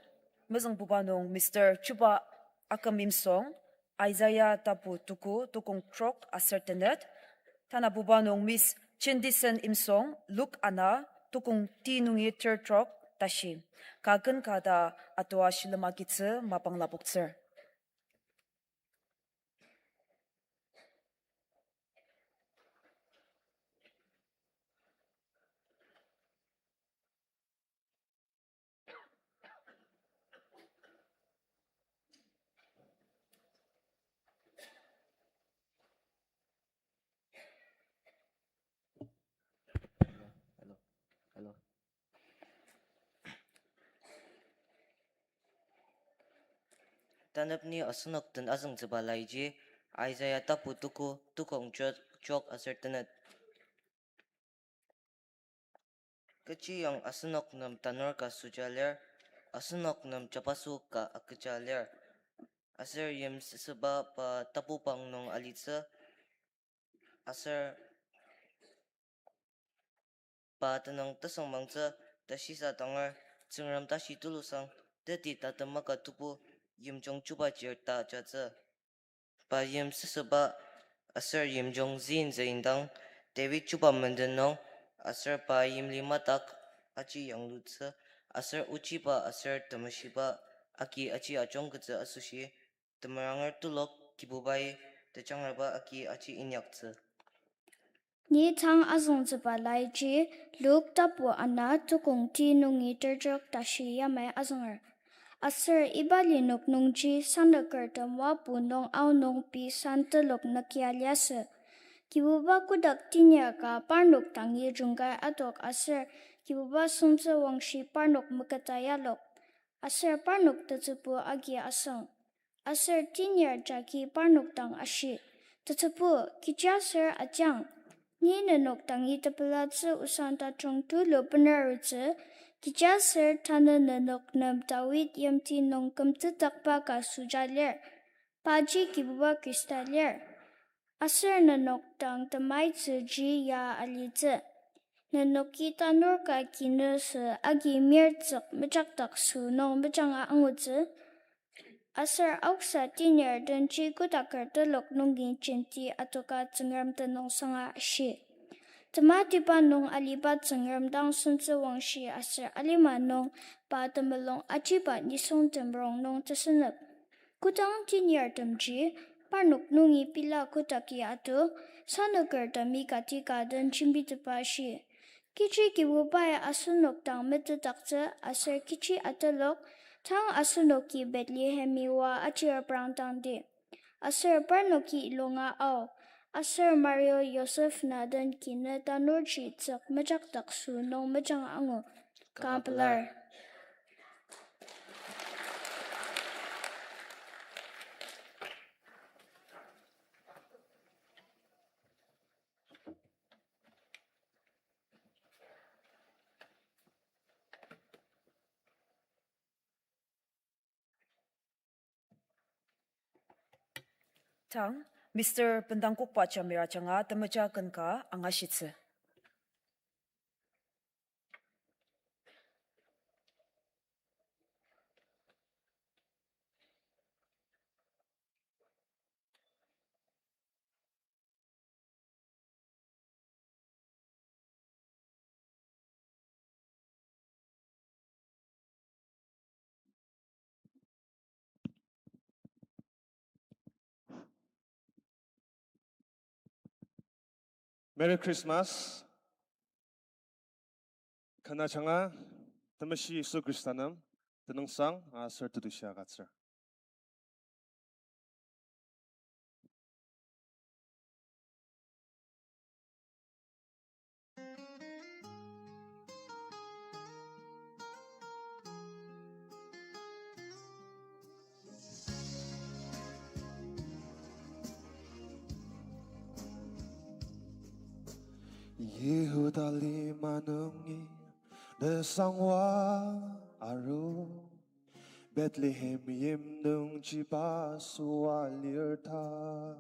mezüngbuba nung Mister Chuba Aküm Imsong, Isaiah tapu tuku tukong trok aser tenet, tanabuba nung Miss Chendison Imsong, Luk ana, tukong ti nungi ter trok tashi. Ka ken ka ta atua shilem agitsü mapang lapoktsür. Hello. Hello. Tanep ni asenok den azüngtsüba laiji, Isaiah tapu tuku, tukong trok, trok aser tenet. Kechi yang asenok nem tanur ka süja lir, asenok nem jabaso ka agüja lir. Aser yimsüsüba pa tapubang nung alitsü, aser pa tenüng tasüngmangtsü, tashisa tangar, Tsüngrem tashi tulusang, teti tatem maka tubu, yimjung chuba chir ta jatsü. Pa yimsüsüba aser yimjung züintsü indang, David chuba menden nung, aser pa yimli madak aji yanglutsü, aser ochiba aser temeshiba agi aji ajungketsü asoshi, temeranger telok Kibubai tejangraba agi aji inyaktsü. Ni tang azüngtsüba laiji, Luk tapu ana tukong ti nungi ter trok tashi yamai azünger. Aser iba linük nungji sanakertem wapu nung aonung pei san telok nükjia liasü. Kibuba kotak tiner ka parnok dangi jungkai adok aser Kibuba süngtsü wangshi parnok meketa yalok. Aser parnok tetsübu agi asüng. Aser tiner jagi parnok dang ashi, Tetsübu, kechiaser ajang, ni nenok dangi tepelatsü osang tajung tulu benarutsü, kechiaser tanü nenok nem Dawid yimti nung kümtetakba ka süja lir, paji Kibuba Khrista lir. Aser nenok dang temaitsüji ya alitsü. Nenoki tanur ka kinüsü agi mirtsük mejakdak sü nung mejanga angutsü. Aser aoksa tiner denji kotaker telok nungi jenti adoka Tsüngrem tenüngsanga ashi, Tematiba nung aliba Tsüngrem dang süngtsü wangshi aser alima nung pa temulung ajiba nisung temerong nung tesünep. Kodang tinirtemji parnok nungi pela kotaki atu, sanakertemi kati ka den jembitepa shi. Kechi Kibubai asenok dang metetdaktsü aser kechi atelok, tang asenoki Bethlehemi oa ajireprang dangdi. Aser parnoki ilunga ao, aser Mario Yosef na den kinü tanurji tsük mejakdak sü nung mejang angu. Kanga pelar. Tang, Mister Bendangkokba Jamir ajanga temeja ken ka angashitsü. Merry Christmas. Ken ajanga, Temeshi Yisu Khrista nem tenüngsang aser tetushi agütsür. Yihuda lima nungi tesangwa aru, Bethlehem yimnungji pa süa lir ta.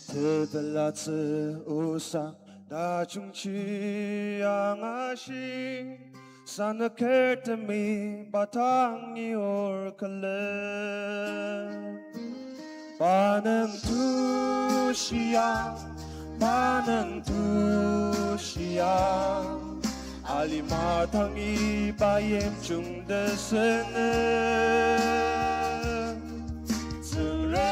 Tepelatsü osang tajungji angashi, Sanakertemi pa tangi or külem. Pa nem tushia, pa nem tushia. Alima tangi pa yimjung tesene. Tsüngrem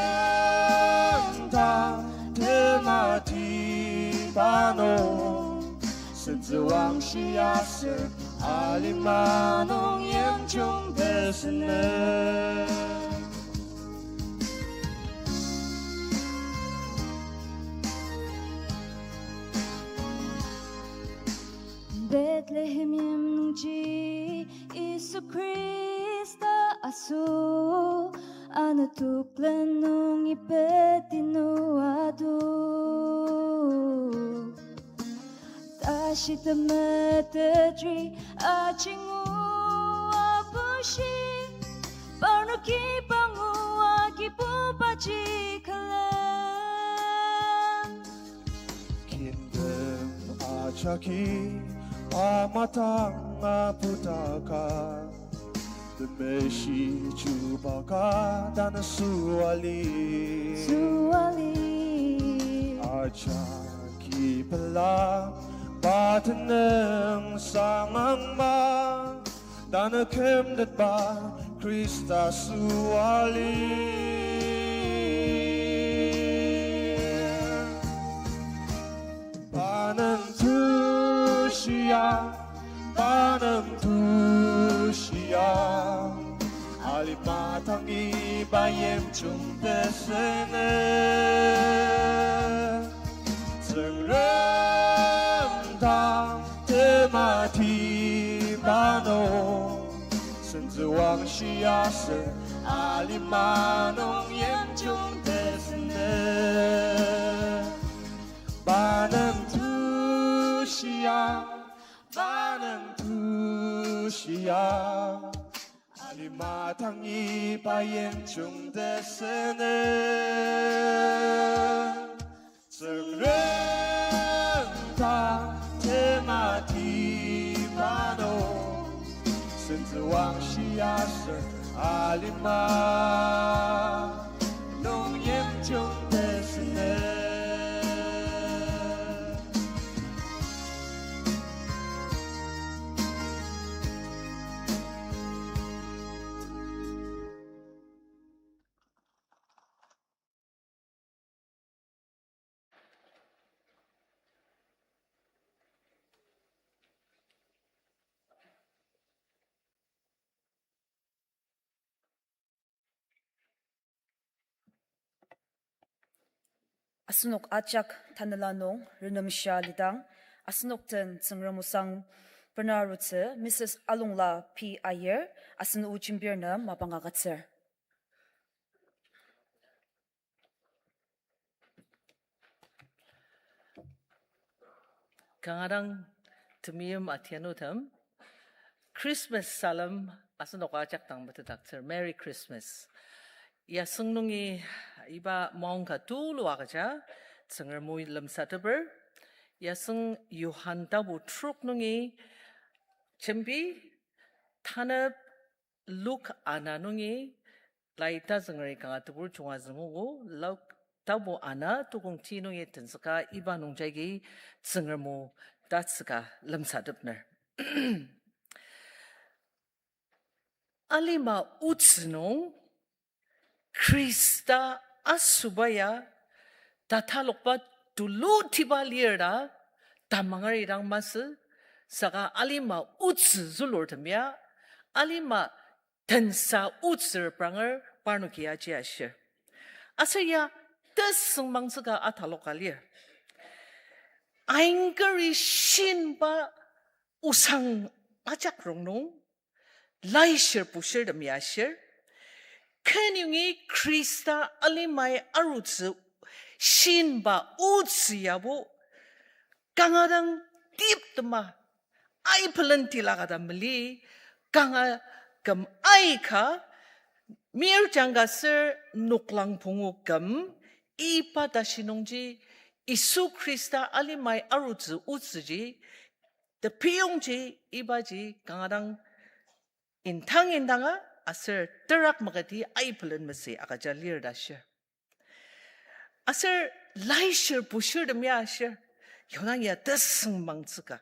ta temati pa nung. Sentsüwang shiaser alima nung yimjung tesene. Bethlehem yim nungji Yisu Khrista asoshi, ano toklen nungi peti nua do. Tashi temetetri ajingu abushi, parnoki pangu agibubaji külen. Kintem ajaki amatang aputaka, temeshi chubaka tanü suali. Suali. Ajaki pela pa tenüng sangangma, tanü kümtetba Khrista suali. Pa nem tushia, pa nem tushia. Alima tangi pa yimjung tesene. Tsüngrem ta temati pa nung. Sentsüwang shiaser alima nung yimjung tesene. Pa nem tushia, pa nem tushia. Alima tangi pa yimjung tesene. Tsüngrem ta temati pa nung. Sentsüwang shiaser alima nung yimjung tesene. Asenok ajak tanela nung renemshia lidang, asenok den Tsüngrem osang bena arutsü Missus Alongla P. Aier, asen o jembir nem mapang agütsür. Kanga dang temeim atianutem, Christmas salem asenok ajak dang metetdaktsür, Merry Christmas. Yasüng nungi iba maongka tulu agüja Tsüngrem o lemsateper. Yasüng Johan tapu trok nungi jembi, tanep Luk ana nungi, lai tazüngeri kanga tebur junga züngogo, Luk tapu ana tukong ti nungi tenzüka iba nungjagi Tsüngrem o tatsüka lemsatepner. Alima otsü nung Khrista asüba ya tatalokba tulutiba lir ta tamangeri dang masü, saka alima otsü zülurtem ya, alima tensa otsü repranger parnoki aji ashir. Aser ya tesüngmangtsüka ataloka lir. Aingkeri shinba osang ajak rongnung, laishir bushirtem ya ashir. Kenyongi Khrista alimai arutsü shinba otsü yabo, kanga dang tiptema, aipelen tilaka ta mali, kanga küm aika, mir jangka ser noklang pungu küm, iba tashi nungji, Yisu Khrista alimai arutsü otsüji, Tepiyongji ibaji kanga dang indang indanga aser terak maketi aibelen masü agüja lir ta shir. Aser laishir bushirtem ya ashir, yonang ya tesüngmangtsüka.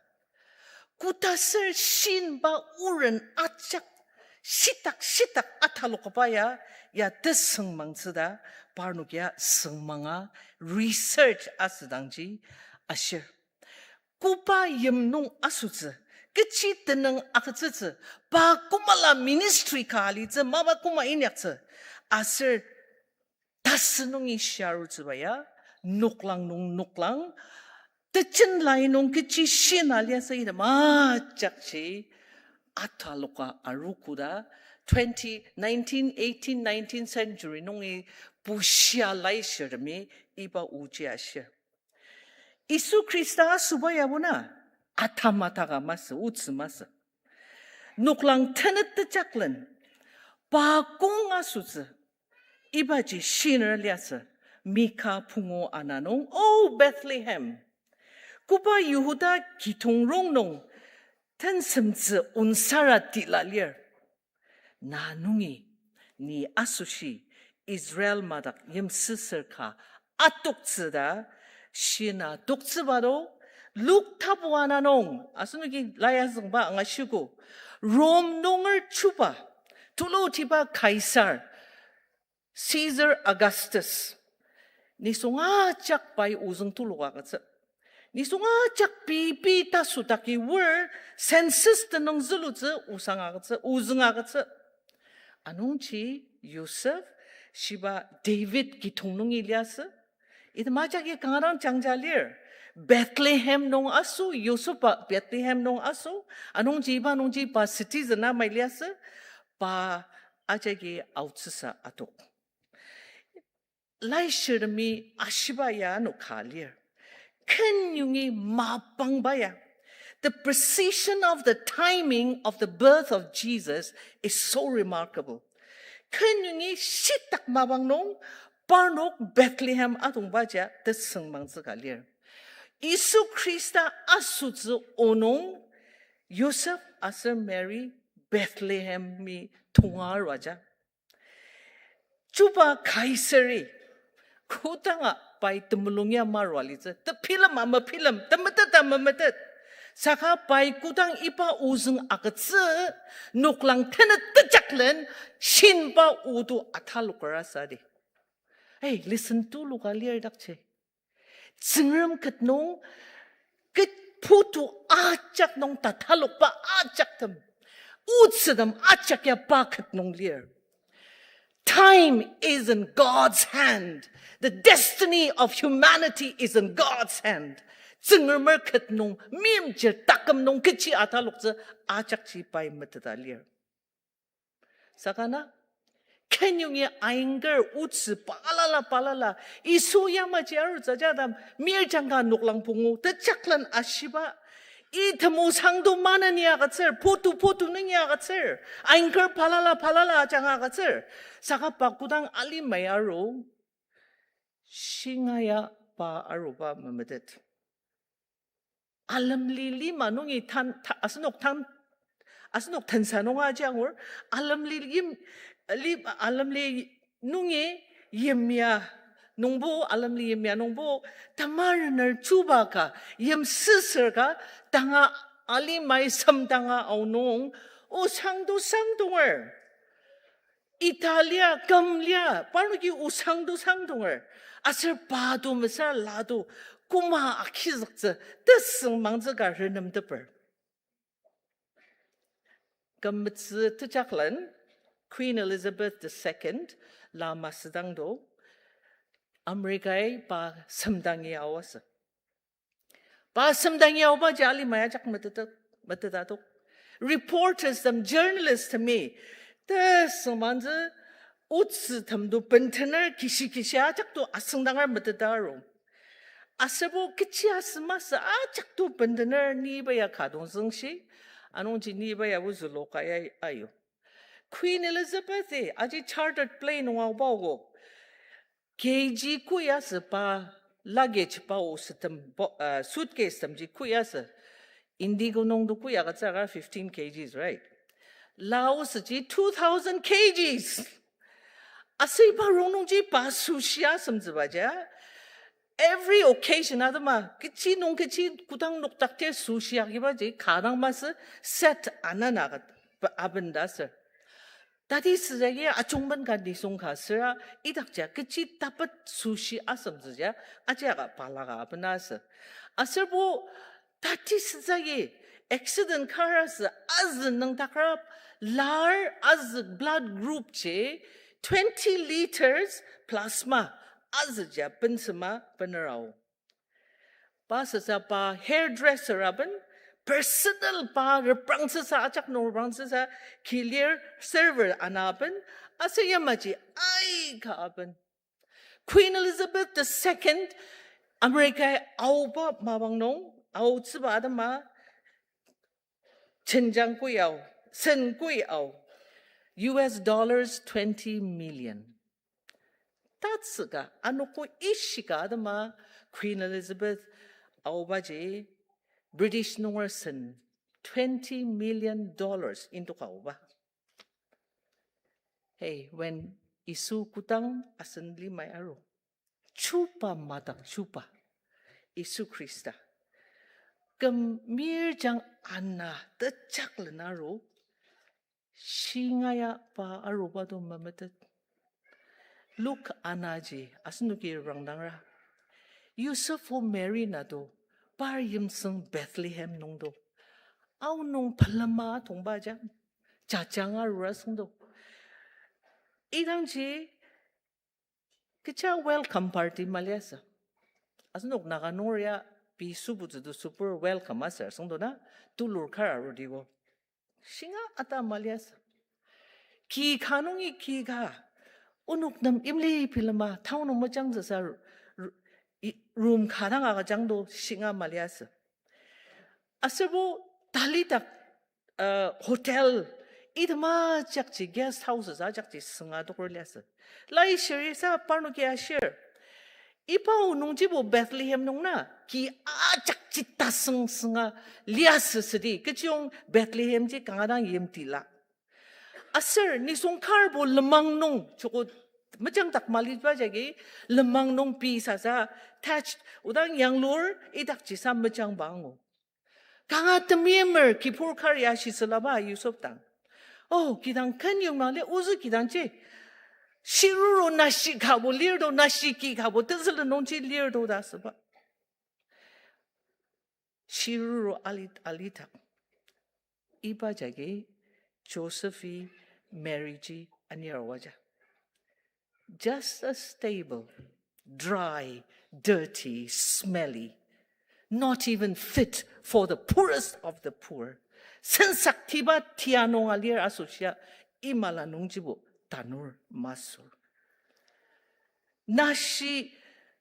Koda ser shinba oren ajak shitak shitak atalokba ya, ya tesüngmangtsü ta, parnok ya süngmanga research asüdangji ashir. Koba yim nung asütsü, kechi tenüng agütsütsü, pa kümala ministry ka alitsü, mapa küma inyaktsü, aser tasü nungi shiarutsüba ya, noklang nung noklang, tejen lai nung kechi shina liasü item ajakji ataloka aru koda, twenty, nineteen, eighteen, nineteenth century nungi bushia laishirtemi iba oji ashir. Yisu Khrista asüba yabo na, atam ataka masü, otsü masü. Noklang tenet tejaklen, pa kong asütsü, ibaji shiner liasü, Mika pungu ana nung, O Bethlehem, koba Yihuda kidong rongnung tensemtsü onsara tila lir. Na nungi ni asoshi Israel madak yimsüsür ka atoktsü ta shina toktsüba do, Luk tapu ana nung, asenoki layazüngba angashiogo, Rome nunger chuba, tulutiba Kaisar, Caesar Augustus, nisung ajak pai ozüng tuluka agütsü. Nisung ajak pei pei tasü taki wor census tenüng zülutsü osang agütsü, ozüng agütsü. Anungji Yosef, shiba David kidong nungi liasü. Item ajaki kanga dang jangja lir. Bethlehem nung aso, Yosef pa Bethlehem nung aso. Anungji iba nungji pa citizen amai liasü. Pa ajaki aotsüsa atok. Laishirtemi ashiba ya ano ka lir. Kenyongi mapangba ya. The precision of the timing of the birth of Jesus is so remarkable. Kenyongi shitak mapang nung parnok Bethlehem atongbaji tesüngmangtsü ka lir. Yisu Khrista asütsü onung Yosef aser Mary Bethlehemi tonga arua ja. Chuba Kaisari, kodanga pai temulung ya marua litsü, tepilem a mepilem, temetet a memetet. Saka pai kodang iba ozüng agütsü, noklang tenet tejaklen, shinba odo ataloker asadi. Hey, listen tuluka lir dakji. Tsüngrem ket nung, ket putu ajak nung tatalokba ajaktem, otsütem ajak ya pa ket nung lir. Time is in God's hand. The destiny of humanity is in God's hand. Tsüngremer ket nung, meimchir taküm nung kechi ataloktsü ajakji pai meteta lir. Saka na, kenyongi ainger otsü balala balala, Yisu yamaji arutsü ja dang, mir jangka noklang pungu, tejaklen ashiba, item osangdo maneni agütsür, putu putu nungi agütsür, ainger balala balala ajanga agütsür, saka pa kodang alimai aru, shinga ya pa aruba memetet. Alemli lima nungi tan, ta-, asenok tan, asenok tensa nunga aji angur, alemli yim, li-, alemli nungi yimya nungbo, alemli yimya nungbo, tamarener chuba ka, yimsüsür ka, tanga alimai semdanga aonung, osangdo sangdonger. Italia, küm lia, parnoki osangdo sangdonger. Aser pa do mesüra la do, koma agizüktsü, tesüngmangtsü ka renemteper. Kümetsü tejaklen, Queen Elizabeth the second, la masüdang do, Americai pa semdangi aoasü. Pa semdangi aobaji alimai ajak meteta, meteta tok. Reporters tem, journalist temi, tesüngmangtsü otsü temdo bentener kishi kishi ajak do asüngdanger meteta aru. Aserbo kechi asü masü ajak do bentener ni iba ya ka dong züngshi, anungji ni iba ya ozülo ka ya ayu. Queen Elizabeth-i aji chartered plane nung aoba ogo. K G kui asü pa luggage pa osetem bo-, uh, suitcase temji kui asü. Indigo nung to kui agütsüra fifteen K Gs, right? Laos ji two thousand K Gs. Aser iba rongnungji pa sushi asemtsüba ja. Every occasion atema, kechi nung kechi kodang noktaktir sushi agibaji, kadang masü set anana kat-, pa-, aben ta sür. Tati süzagi ajungmen ka nisung ka süra, idakja kechi tapet sushi asemtsü ja, ajiaka palaka aben asü. Aserbo, tati süzagi accident kar asü azü nüngdakra lar azü blood group ji twenty liters plasma azüja bensema bener ao. Pa süsa pa hairdresser aben, personal pa reprangtsüsa, ajak nung reprangtsüsa, kilir server ana aben, aser yamaji aika aben. Queen Elizabeth the second, America aoba mapang nung, aotsüba atema, jenjang kui ao, sen kui ao, U S dollars twenty million. Tatsüka, anogo ishika atema Queen Elizabeth aobaji British nunger sen twenty million dollars indoka aoba. Hey, when Yisu kodang asen limai aru, chuba madak chuba, Yisu Khrista. Küm mirjang ana tejaklen aru, shinga ya pa aruba to memetet. Luke anaji, asenoki rangdangra. Yosef o Mary na to, par yimsüng Bethlehem nung to. Aonung pelema tongba jang, jajang arura süng to. Idangji, kecha welcome party maliasü. Asenok Naga nunger ya pei sübutsü to sübur welcome asür süng to na, tulur kar arudibo. Shinga ata maliasü. Ki ka nungi ki ka. Onok nem imli bilema, town nung mejangtsüsa ru-, ru-, i-, room ka dang agüjang to shinga maliasü. Aserbo talidak, uh, hotel, itema jakji guest houses ajakji sünga tokur liasü. Lai shirisa parnoki ashir. Iba o nungjibo Bethlehem nung na, ki ajakji tasüng sünga liasü südi, kechiyong Bethlehem ji kanga dang yimtila. Aser nisung karbo lenmang nung, joko mejangdak maliba jagi, lenmang nung pei sasa, thatched, odang yanglur, idakjisa mejangba angu. Kanga temeimer kibur kar ya shisülaba Yosef dang. Oh, kidang ken yongdang li ozü kidangji. Shiruru nashi kabo lir to, nashi ki kabo tenzülen nungji lir to ta süba. Shiruru alit alitak. Iba jagi Joseph-i Mary ji anir waja. Just a stable, dry, dirty, smelly, not even fit for the poorest of the poor. Sensaktiba tia nung alir asoshia imala nungjibo tanur masü. Nashi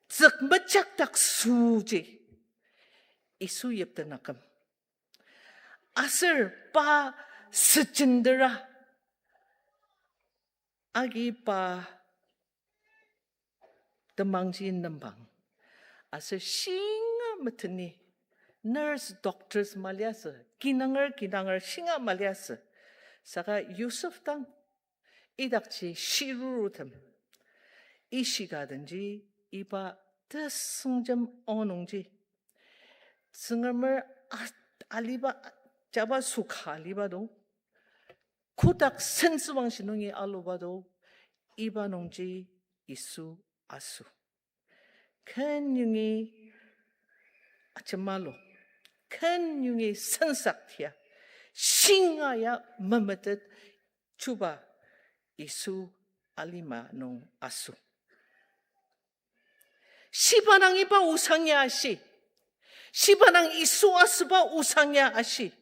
tsükmechakdak süji Yisu yipten aküm. Aser pa süjendera agi pa temangji nembang. Aser shinga meteni nurse, doctors maliasü, kinanger, kinanger shinga maliasü. Saka Yosef dang idakji shirurutem ishika denji iba tesüngjem onungji Tsüngremer a-, aliba, jaba süka aliba do. Kotak sentsüwangshi nungi aluba do. Iba nungji Yisu aso. Ken yongi ajemalu. Ken yongi sensaktia. Shinga ya memetet chuba Yisu alima nung aso. Shiba nang iba osang ya ashi. Shiba nang Yisu asüba osang ya ashi.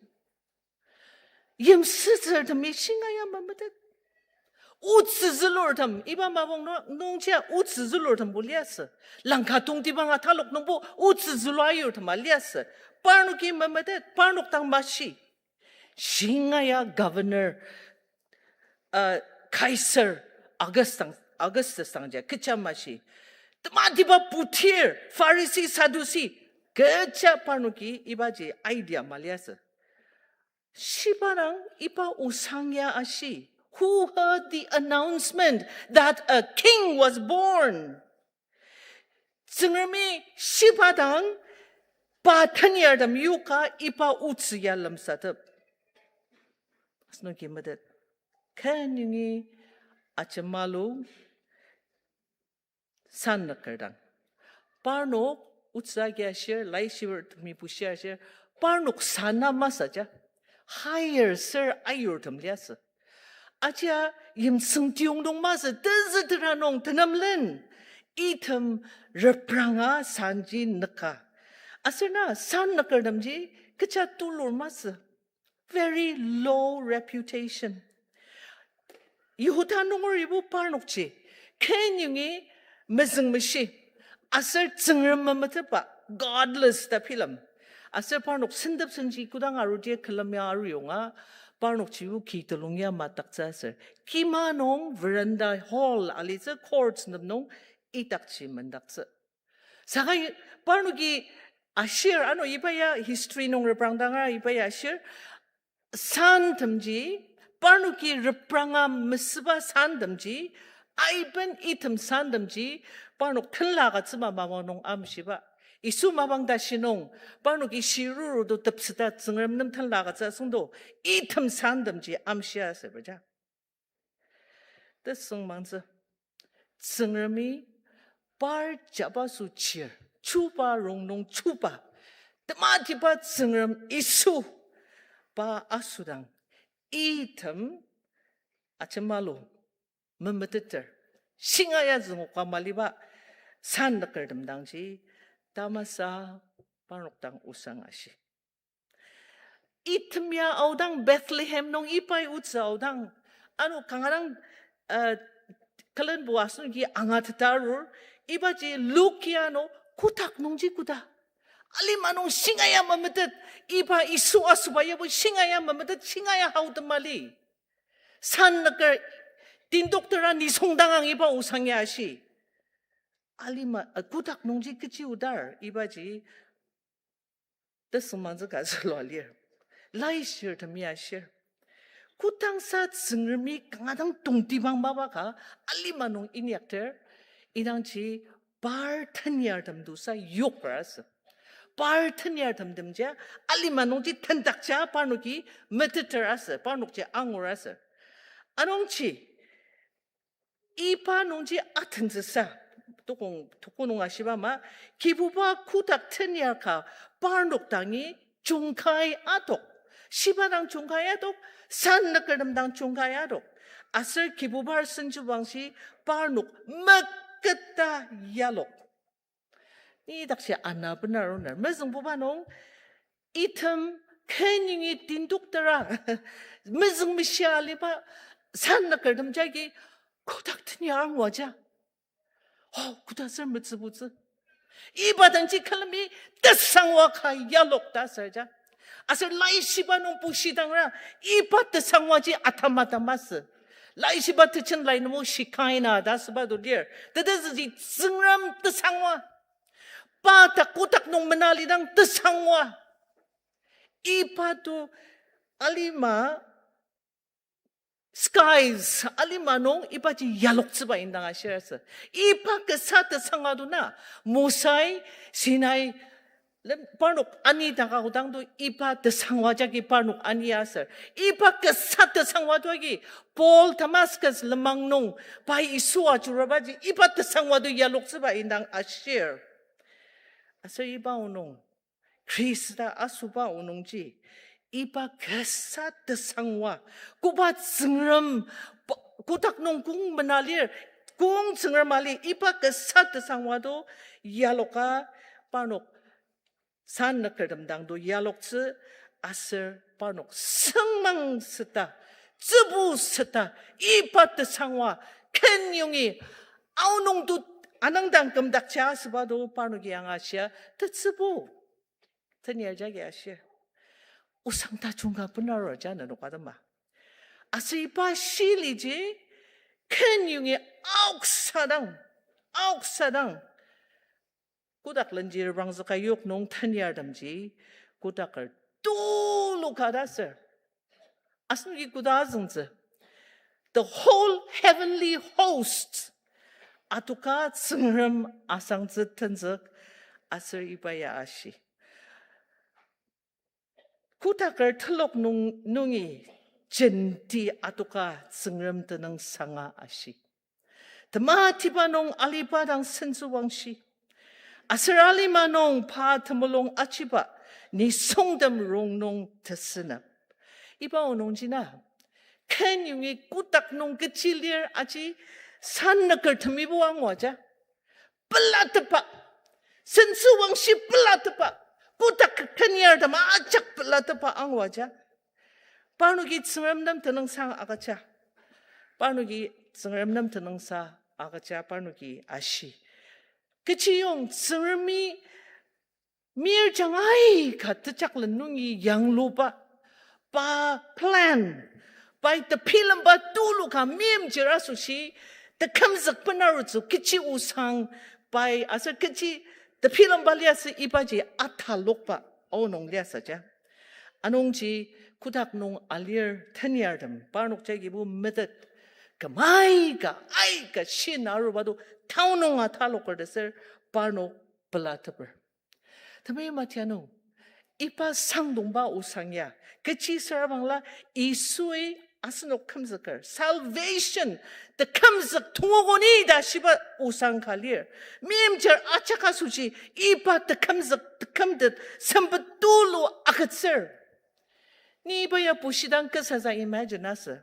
Yimsütsürtemi shinga ya memetet. Otsü zülurtem, iba mapang nu-, nungjia otsü zülurtembo liasü. Langka tongtibang atalok nungbo otsü zülua yurtema liasü. Parnoki memetet, parnok dang mashi. Shinga ya governor, uh, Kaiser August dang, Augustus dangji kecha mashi. Tematiba putir, Pharisee, Sadducee, Kecha parnoki ibaji idea maliasü. Shiba dang iba osang ya ashi. Who heard the announcement that a king was born? Tsüngremi shiba dang pa tenyartem yoka iba otsü ya lemsatep. Asenoki metet. Ken nungi ajemalu san nüker dang. Parnok otsü agi ashir, laishibertemi bushir ashir, parnok sana masü ja. Higher ser ayurtem liasü. Ajia yimsüng tiong nung masü, tenzütera nung tenemlen. Item repranga sanji nüka. Aser na san nükertemji kecha tulur masü. Very low reputation. Yihuda nungeribo parnokji, ken nungi mezüngmeshi, aser Tsüngrem memetetba, godless ta bilem. Aser parnok sentep senji kodang arudi külem ya aruyonga, parnokjibo ki telung ya mataktsü aser. Kima nung veranda hall alitsü courts nem nung idakji mendaktsü. Saka parnoki ashir, ano iba ya history nung reprangdanga iba ya ashir, santemji, parnoki repranga mesüba santemji, aiben item santemji, parnok tenla agütsüba mapang nung amshiba. Yisu mapang tashi nung, parnoki shiruru to tepseta Tsüngrem nem tenla agütsü asüngdo, item santemji amshia asüba ja. Tesüngmangtsü. Tsüngremi par jabaso chir, chuba rongnung chuba, tematiba Tsüngrem Yisu, pa asüdang, item ajemalu, memeteter, shinga ya züngoka maliba, san nükertem dangji, tamasa parnok dang osang ashi. Item ya aodang Bethlehem nung ibai otsü aodang. Ano kanga dang, uh, külenbo asenoki angateta arur, ibaji Luke ya ano kotak nungji koda. Alima nung shinga ya memetet, iba Yisu asüba yabo shinga ya memetet, shinga ya haotem mali. San nüker tintokter nisungdangang iba osang ya ashi. Alima, uh, kotak nungji kechi odar, ibaji tesüngmangtsü ka zülua lir. Laishirtemi ashir. Kodangsa Tsüngremi kanga dang tongtibang mapa ka alima nung inyakter, idangji par tenyartem tusa yoker asü. Par tenyartemtemji alima nungji tendakja parnoki meteter asü, parnokji angur asü. Anungji, iba nungji atentsüsa, tokong, toko nung ashiba ama, Kibuba kotak tenyar ka parnok dangi jungkai adok. Shiba dang jungkai adok, san nükertem dang jungkai adok. Aser Kibubar senjibangshi parnok meketa yalok. Ni dakji ana benaruner. Mezüngbuba nung, item kenungi tindoktera, mezüngmeshi aliba, san nükertem jagi, kotak teni angwaja. Oh, koda ser metsübutsü. Iba dangji külemi tesangwa ka yalok ta serja. Aser laishiba nung pushidangra, iba tesangwaji atama tamasü. Laishiba tejen lai nung Shekinah ta asüba to lir. Tetezüji Tsüngrem tesangwa. Pa ta kotak nung menalidang tesangwa. Iba to alima skies, alima nung ibaji yaloktsüba indang ashir asü. Iba kasa tesangwa to na, Mosai, Sinai, lem-, parnok ani daka kodang to iba tesangwa jagi parnok ani aser. Iba kasa tesangwa to agi, Paul Damascus lenmang nung, pai Yisu ajuraba ji, iba tesangwa to yaloktsüba indang ashir. Aser iba onung, Khrista asoba onungji, iba kasa tesangwa, koba Tsüngrem, pa-, kotak nung kong menalir, kong Tsüngrem ali, iba kasa tesangwa to yaloka parnok san nükertem dang to yaloktsü aser parnok sengmang seta, tsübu seta, iba tesangwa, kenyongi, aonung to anangdang kümdakja asüba to parnoki angashia, tetsübu. Teni ajaki ashir. Osang tajung ka benarua ja nenok atema. Aser iba shiliji, kenyongi aoksadang, aoksadang. Kotak lenji reprangzüka yok nung tenyartemji, kotaker tulu ka ta ser. Asenoki koda azüngtsü. The whole heavenly host. Atoka Tsüngrem asangtsü tenzük aser iba ya ashi. Kotaker telok nung, nungi jenti atoka Tsüngrem tenüngsanga ashi. Tematiba nung aliba dang sentsüwangshi. Aser alima nung pa temulung achiba, nisungtem rongnung tesünep. Iba onungji na, ken yongi kotak nung kechi lir aji, san nükertemibo angwaja. Pelatepa. Sentsüwangshi pelatepa. Kotak kenyartem ajak pelatepa angwaja. Parnoki Tsüngrem nem tenüngsang agüja. Parnoki Tsüngrem nem tenüngsang agüja, parnoki ashi. Kechiyong Tsüngremi mir jang aika tejaklen nungi yangluba, pa plan, pai tebilemba tulu ka meimchir asoshi, tekümzük benarutsü kechi osang, pai aser kechi tebilemba liasü ibaji atalokba, aonung liasü ja. Anungji kotak nung alir tenyartem, parnok jagibo metet, küm aika, aika shin aruba do, taonung ataloker ta ser, parnok pelateper. Temeim atianu, iba sangdongba osang ya, kechi süra bangla Yisui asenok kümzüker, salvation, tekümzük tongokoni ta shiba osang ka lir. Meimchir ajak asoshi, iba tekümzük, tekümtet, sempet tulu agütsür. Ni iba ya bushidang kasa sa imagine asü.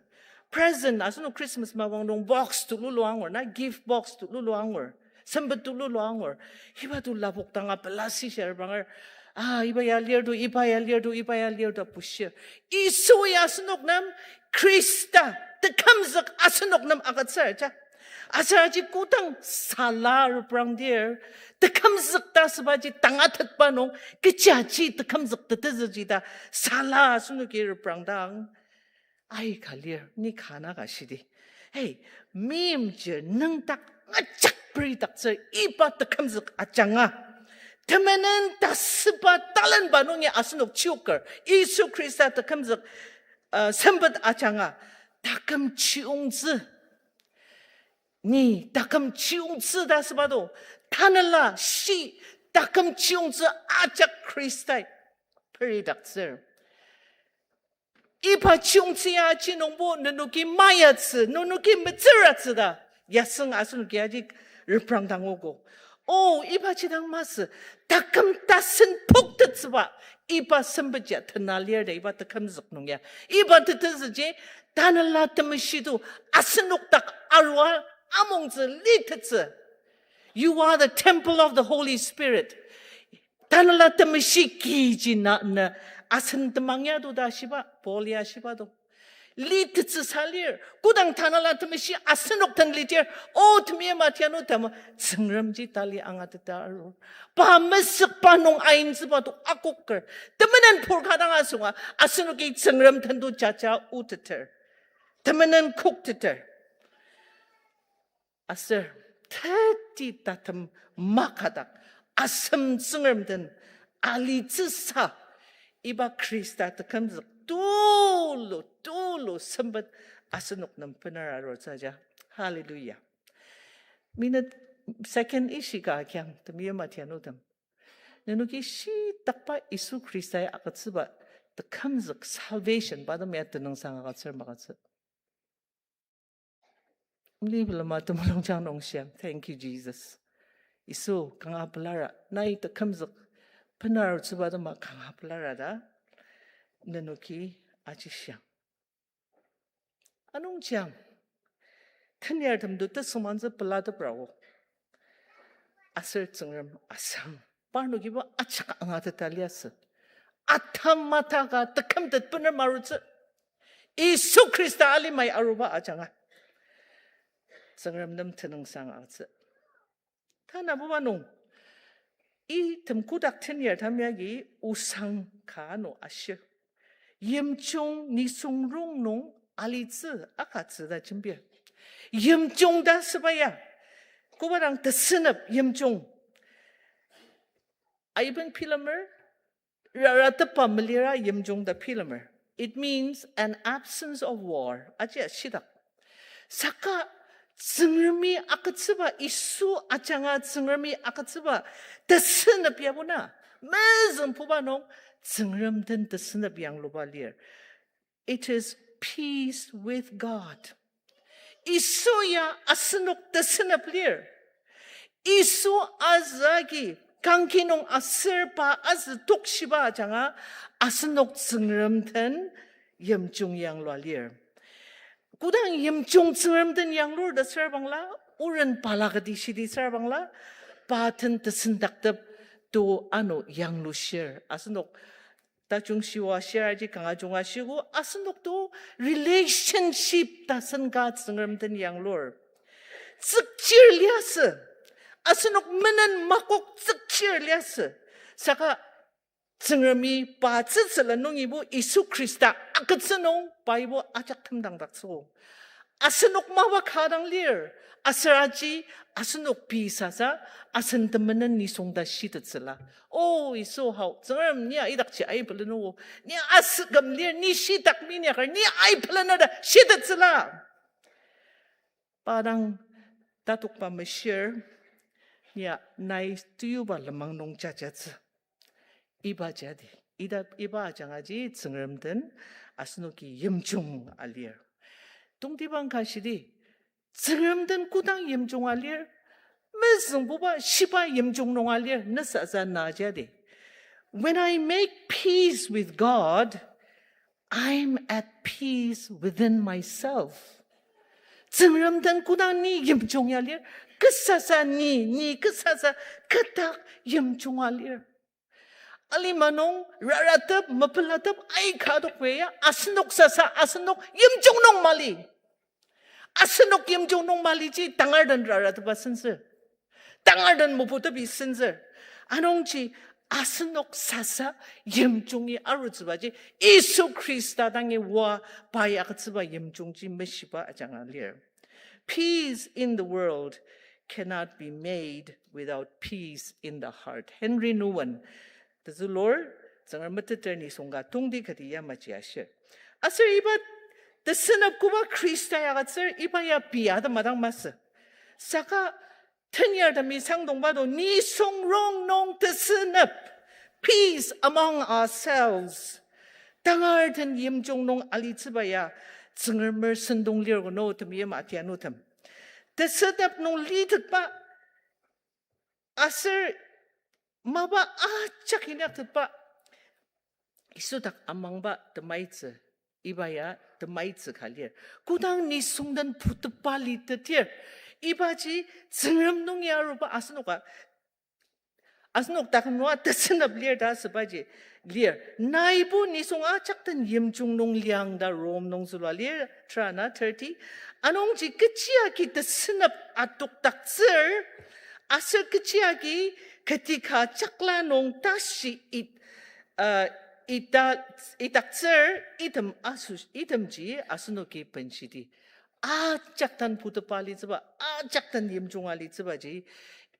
Present, asenok Christmas mapang nung box tululu angur, na gift box tululu angur, sempet tululu angur. Iba tu lapok danga pelasi shia repranger. Ah, iba ya lir do, iba ya lir do, iba ya lir do bushir. Yisu ya asenok nem, Khrista, tekümzük asenok nem agütsür ja. Aser aji kodang sala reprangdir, tekümzük ta asübaji tangatetba nung, kechiaji tekümzük tetezüji ta sala asenoki reprangdang, aika lir, ni kana ka shidi. Hey, meimchir nüngdak ajak peridaktsür iba tekümzük ajanga. Temenen tasüba talenba nungi asenok chioker, Yisu Khrista tekümzük, uh, sempet ajanga. Taküm chiyongtsü. Ni taküm chiyongtsü ta asüba do, tanela shi taküm chiyongtsü ajak Khristai peridaktsür. Iba chiyongtsü ya aji nungbo nenoki mayatsü, nenoki metsüratsü ta yasüng asenoki aji reprangdangogo. O, iba jidang masü, taküm tasen poktettsüba, iba sempet ya tena lir ta iba tekümzük nung ya. Iba tetezüji, Tanela Temeshi to asenok dak arua amongtsü litettsü. You are the temple of the Holy Spirit. Tanela Temeshi kiji na, na asen temang ya to ta shiba, Paul ya shiba to. Litettsü sa lir, kodang Tanela Temeshi asenok den lidir, o temeim atianu tema, Tsüngremji tali angateta arur. Pa mesükba nung aintsüba to akoker. Temenen pur ka dang asunga, asenoki Tsüngrem den to jaja oteter. Temenen kokteter. Aser, teti tatem makadak, asem Tsüngrem den alitsüsa, iba Khrista tekümzük tulu, tulu sempet asenok nem bener arur saja. Hallelujah. Minute second ishika kyang temeim atianutem. Nenoki shitakba Yisu Khristai agütsüba tekümzük salvation pa tem ya tenüngsang agütsür magütsü. Mli bilema temulung jang nung shiang. Thank you, Jesus. Yisu, kanga pelara. Nai tekümzük bener tsüba tema kanga pelara ta. Nenoki aji shiang. Anungji ang, tenyartem to tesüngmangtsü pelatepra o. Aser Tsüngrem asang. Parnokibo ajak angateta liasü. Atam mataka tekümtet bener marutsü. Yisu Khrista alimai aruba ajanga. Tsüngrem nem tenüngsang agütsü. Tanabuba nung, item kotak tenyartem yagi osang ka ano ashir. Yimjung nisung rongnung alitsü agütsü ta jembir. Yimjung ta süba ya. Koba dang tesünep yimjung. Aiben bilemer, raratepba melira yimjung ta bilemer. It means an absence of war. Aji ashidak. Saka Tsüngremi agütsüba, Yisu ajanga Tsüngremi agütsüba, tesünep yabo na, mezüngbuba nung, Tsüngrem den tesünep yangluba lir. It is peace with God. Yisu ya asenok tesünep lir. Yisu azü agi kangki nung aser pa azü tokshiba ajanga asenok Tsüngrem den yimjung yanglua lir. Kodang yimjung Tsüngrem den yanglur ta sür bangla, oren balaka di shidi sür bangla, pa den tesendaktep to ano yanglushir. Asenok tajung shiwa shir aji kanga junga shigo, asenok to relationship tasen ka Tsüngrem den yanglur. Tsükchir liasü. Asenok menen makok tsükchir liasü. Saka Tsüngremi pa tsütsüla nungibo Yisu Khrista agütsü nung paibo ajak temdangdaktsüo. Asenok mapa ka dang lir, aser aji asenok pei sasa asen temenen nisung ta shitettsüla. O Yisu hao, Tsüngrem ni idakji aipeleno, ni asüküm lir, ni shitak minyaker, ni aipeleno ta shitettsüla. Pa dang tatokba meshir, nia nai teyuba lenmang nung jajatsü. Iba jadi, ida, iba ajangaji Tsüngrem den asenoki yimjung alir. Tongtibang ka shidi, Tsüngrem den kodang yimjung alir, mezüngbuba shiba yimjung nung alir, nesasa na jadi. When I make peace with God, I'm at peace within myself. Tsüngrem den kodang ni yimjung ya lir, kesasa ni, ni kesasa ketak yimjung alir. Alima nung raratep, mepelatep aika adokba ya, asenok sasa, asenok yimjung nung mali. Asenok yimjung nung maliji tangar den raratepa sensür. Tangar den meputepi sensür. Anungji asenok sasa yimjungi arutsübaji Yisu Khrista dangi oa pai agütsüba yimjungji meshiba ajanga lir. Peace in the world cannot be made without peace in the heart. Henri Nouwen tezülur, Tsüngrem meteter nisung ka tongti kati yamaji ashir. Aser iba tesünep koba Khrista ya agütsür iba ya pei atema dang masü. Saka tenyartemi sangdongba do nisung rongnung tesünep, peace among ourselves. Tangar den yimjung nung alitsüba ya Tsüngremer sentong lir kono temeim atianutem. Tesünep nung litetba aser mapa ajak inyaktetba Yisu dak amangba temaitsü, iba ya temaitsü ka lir. Kodang nisung den putepa litetir, ibaji Tsüngrem nung ya aruba asenoka, asenok taküm nunga tesünep lir ta asübaji lir. Naibo nisung ajak den yimjung nung liang ta Rom nung zülua lir, tera na thirty. Anungji kechi agi tesünep adokdaktsür, aser kechi agi ketika jakla nung tashi it, uh, ita, idaktsür, item asu, itemji asenoki benshidi. Ajak den putepa litsüba, ajak den yimjunga litsübaji,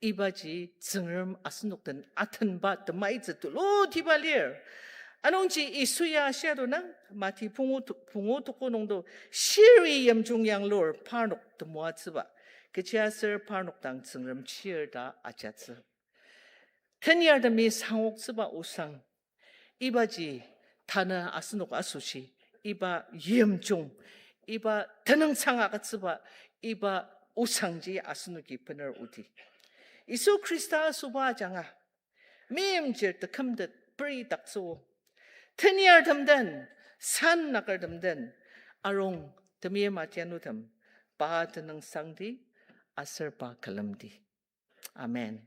ibaji Tsüngrem asenok den atenba temaitsü tulutiba lir. Anungji Yisu ya ashia do nang, Mati pungu tu-, pungu tuku nung do, shiri yimjung yanglur parnok temoatsüba, kechiaser parnok dang Tsüngrem chir ta ajatsü. Tenyartemi sangoktsüba osang, ibaji tanü asenok asoshi, iba yimjung, iba tenüngsang agütsüba, iba osangji asenoki bener odi. Yisu Khrista asoba ajanga, meimchir tekümtet peridaktsüo. Tenyartem den, sannakertem den, arung temeim atianutem, pa tenüngsangdi, aser pa külemdi. Amen.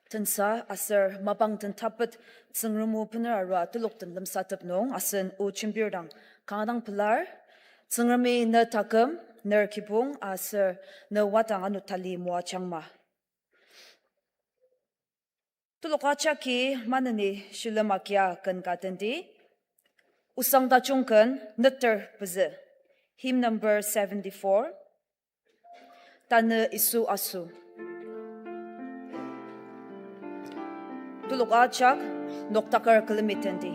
Tensa aser mapang tentapet Tsüngrem o bener arua telok den lemsatep nung asen o jembir dang kanga dang pelar. Tsüngremi ne taküm, ner kibong aser ne wadang ano tali moajangma. Telok ajaki maneni shilem agia ken ka tendi. Osang tajung ken neter pezü. Hymn number seventy-four. Tanü Yisu aso. Telok ajak noktaker külemi tendi.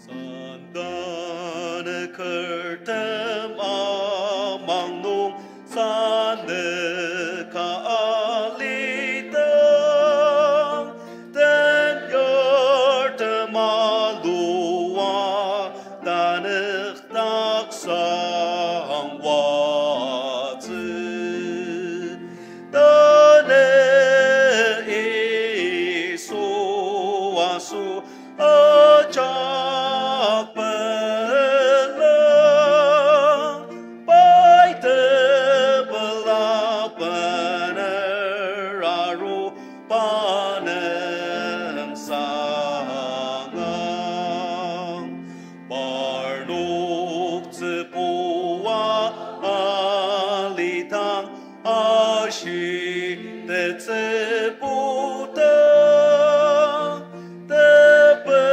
Sandana kertem amang nung, sandaka alidang, tenyartem alua, tanü taksang watsü. Tanü Yisu aso ajak pela, pai tepela bener aru pa nem sangang. Parnok tsübua alidang, ashi tetsübuta, tepelatsü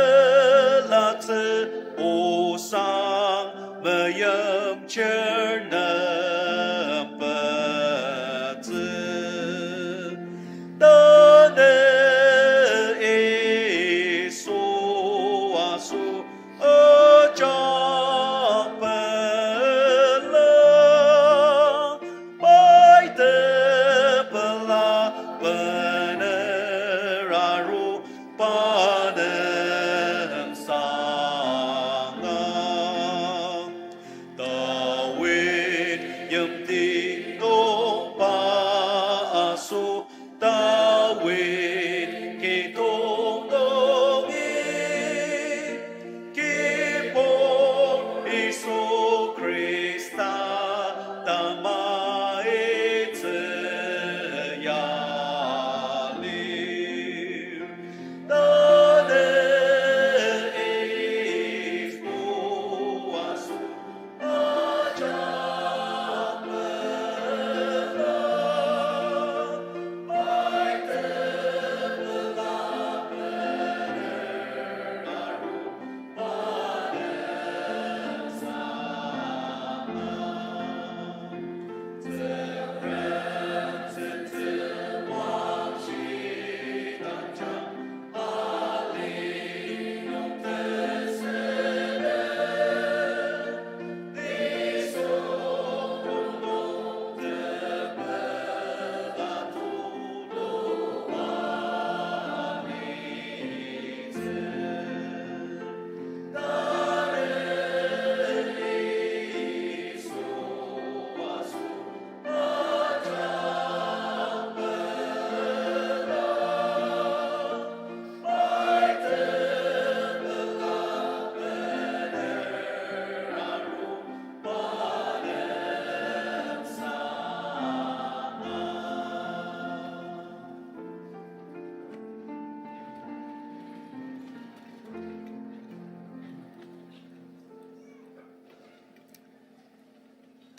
osang meyim chir nem petsü. Tanü Yisu aso ajak pela, pai tepela bener aru pa nem sangang. Dawid yimti nungba aso, Dawid kidong nungi, Kibur Yisu Khrista tamaitsü ya lir. Tanü Yisu aso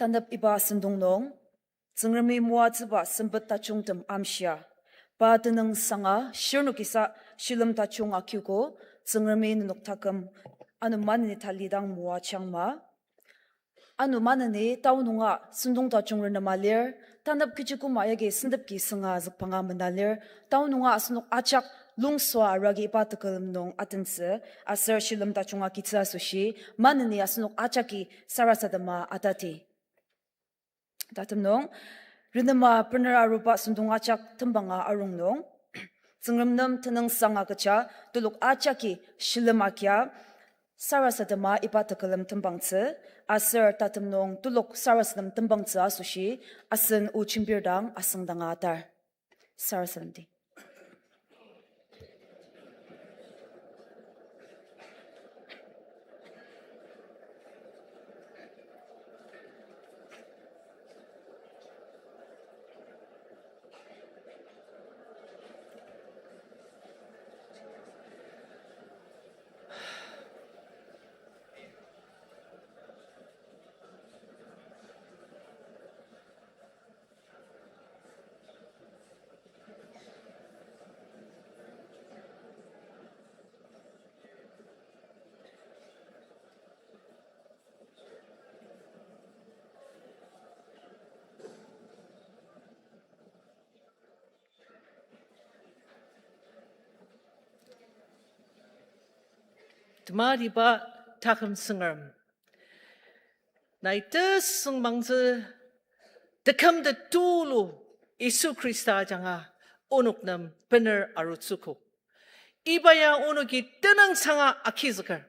Tanep iba sentong nung, Tsüngremi moatsüba sempet tajungtem amshia. Pa tenüngsanga shirnokisa shilem tajung akiogo, Tsüngremi nenok taküm ano maneni talidang moajangma. Ano maneni tao nunga sentong tajung renema lir, tanep kechi koma yagi sentep ki sünga zükpanga mena lir, tao nunga asenok ajak lungsua aragi iba tekülem nung atentsü, aser shilem tajung agitsü asoshi, maneni asenok ajaki sarasadema atati. Tatem nung, renema bener aruba sentong ajak tembanga arung nung, Tsüngrem nem tenüngsanga kecha telok ajaki shilem agia sarasadema iba tekülem tembangtsü, aser tatem nung telok sarasadem tembangtsü asoshi, asen o jembir dang asüngdanga atar. Sarasademdi. Mariba taküm Tsüngrem, nai tesüngmangtsü teküm te tulu Yisu Khrista ajanga onok nem bener arutsüogo. Iba ya onoki tenüngsanga agizüker.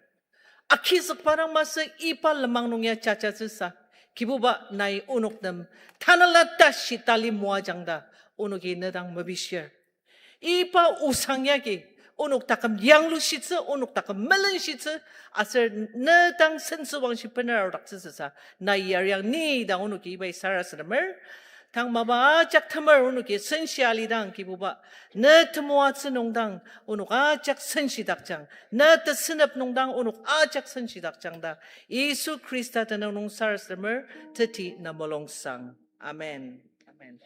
Agizükba dang masü iba lenmang nung ya jajatsüsa, Kibuba, nai onok nem tanela tashi tali moajang ta onoki ne dang mepishir. Iba osang yagi onok taküm yanglushitsü, onok taküm melenshitsü, aser ne dang sentsüwangshi bener arudaktsütsüsa, nai yariang ni dang onoki ibai sarasademer. Tang mapa ajak temer onoki senshi alidang Kibuba, ne temoatsü nung dang onok ajak senshidakjang, ne tesünep nung dang onok ajak senshidakjang ta Yisu Khrista tenüng nung sarasademer, teti na mulungsang. Amen. Amen.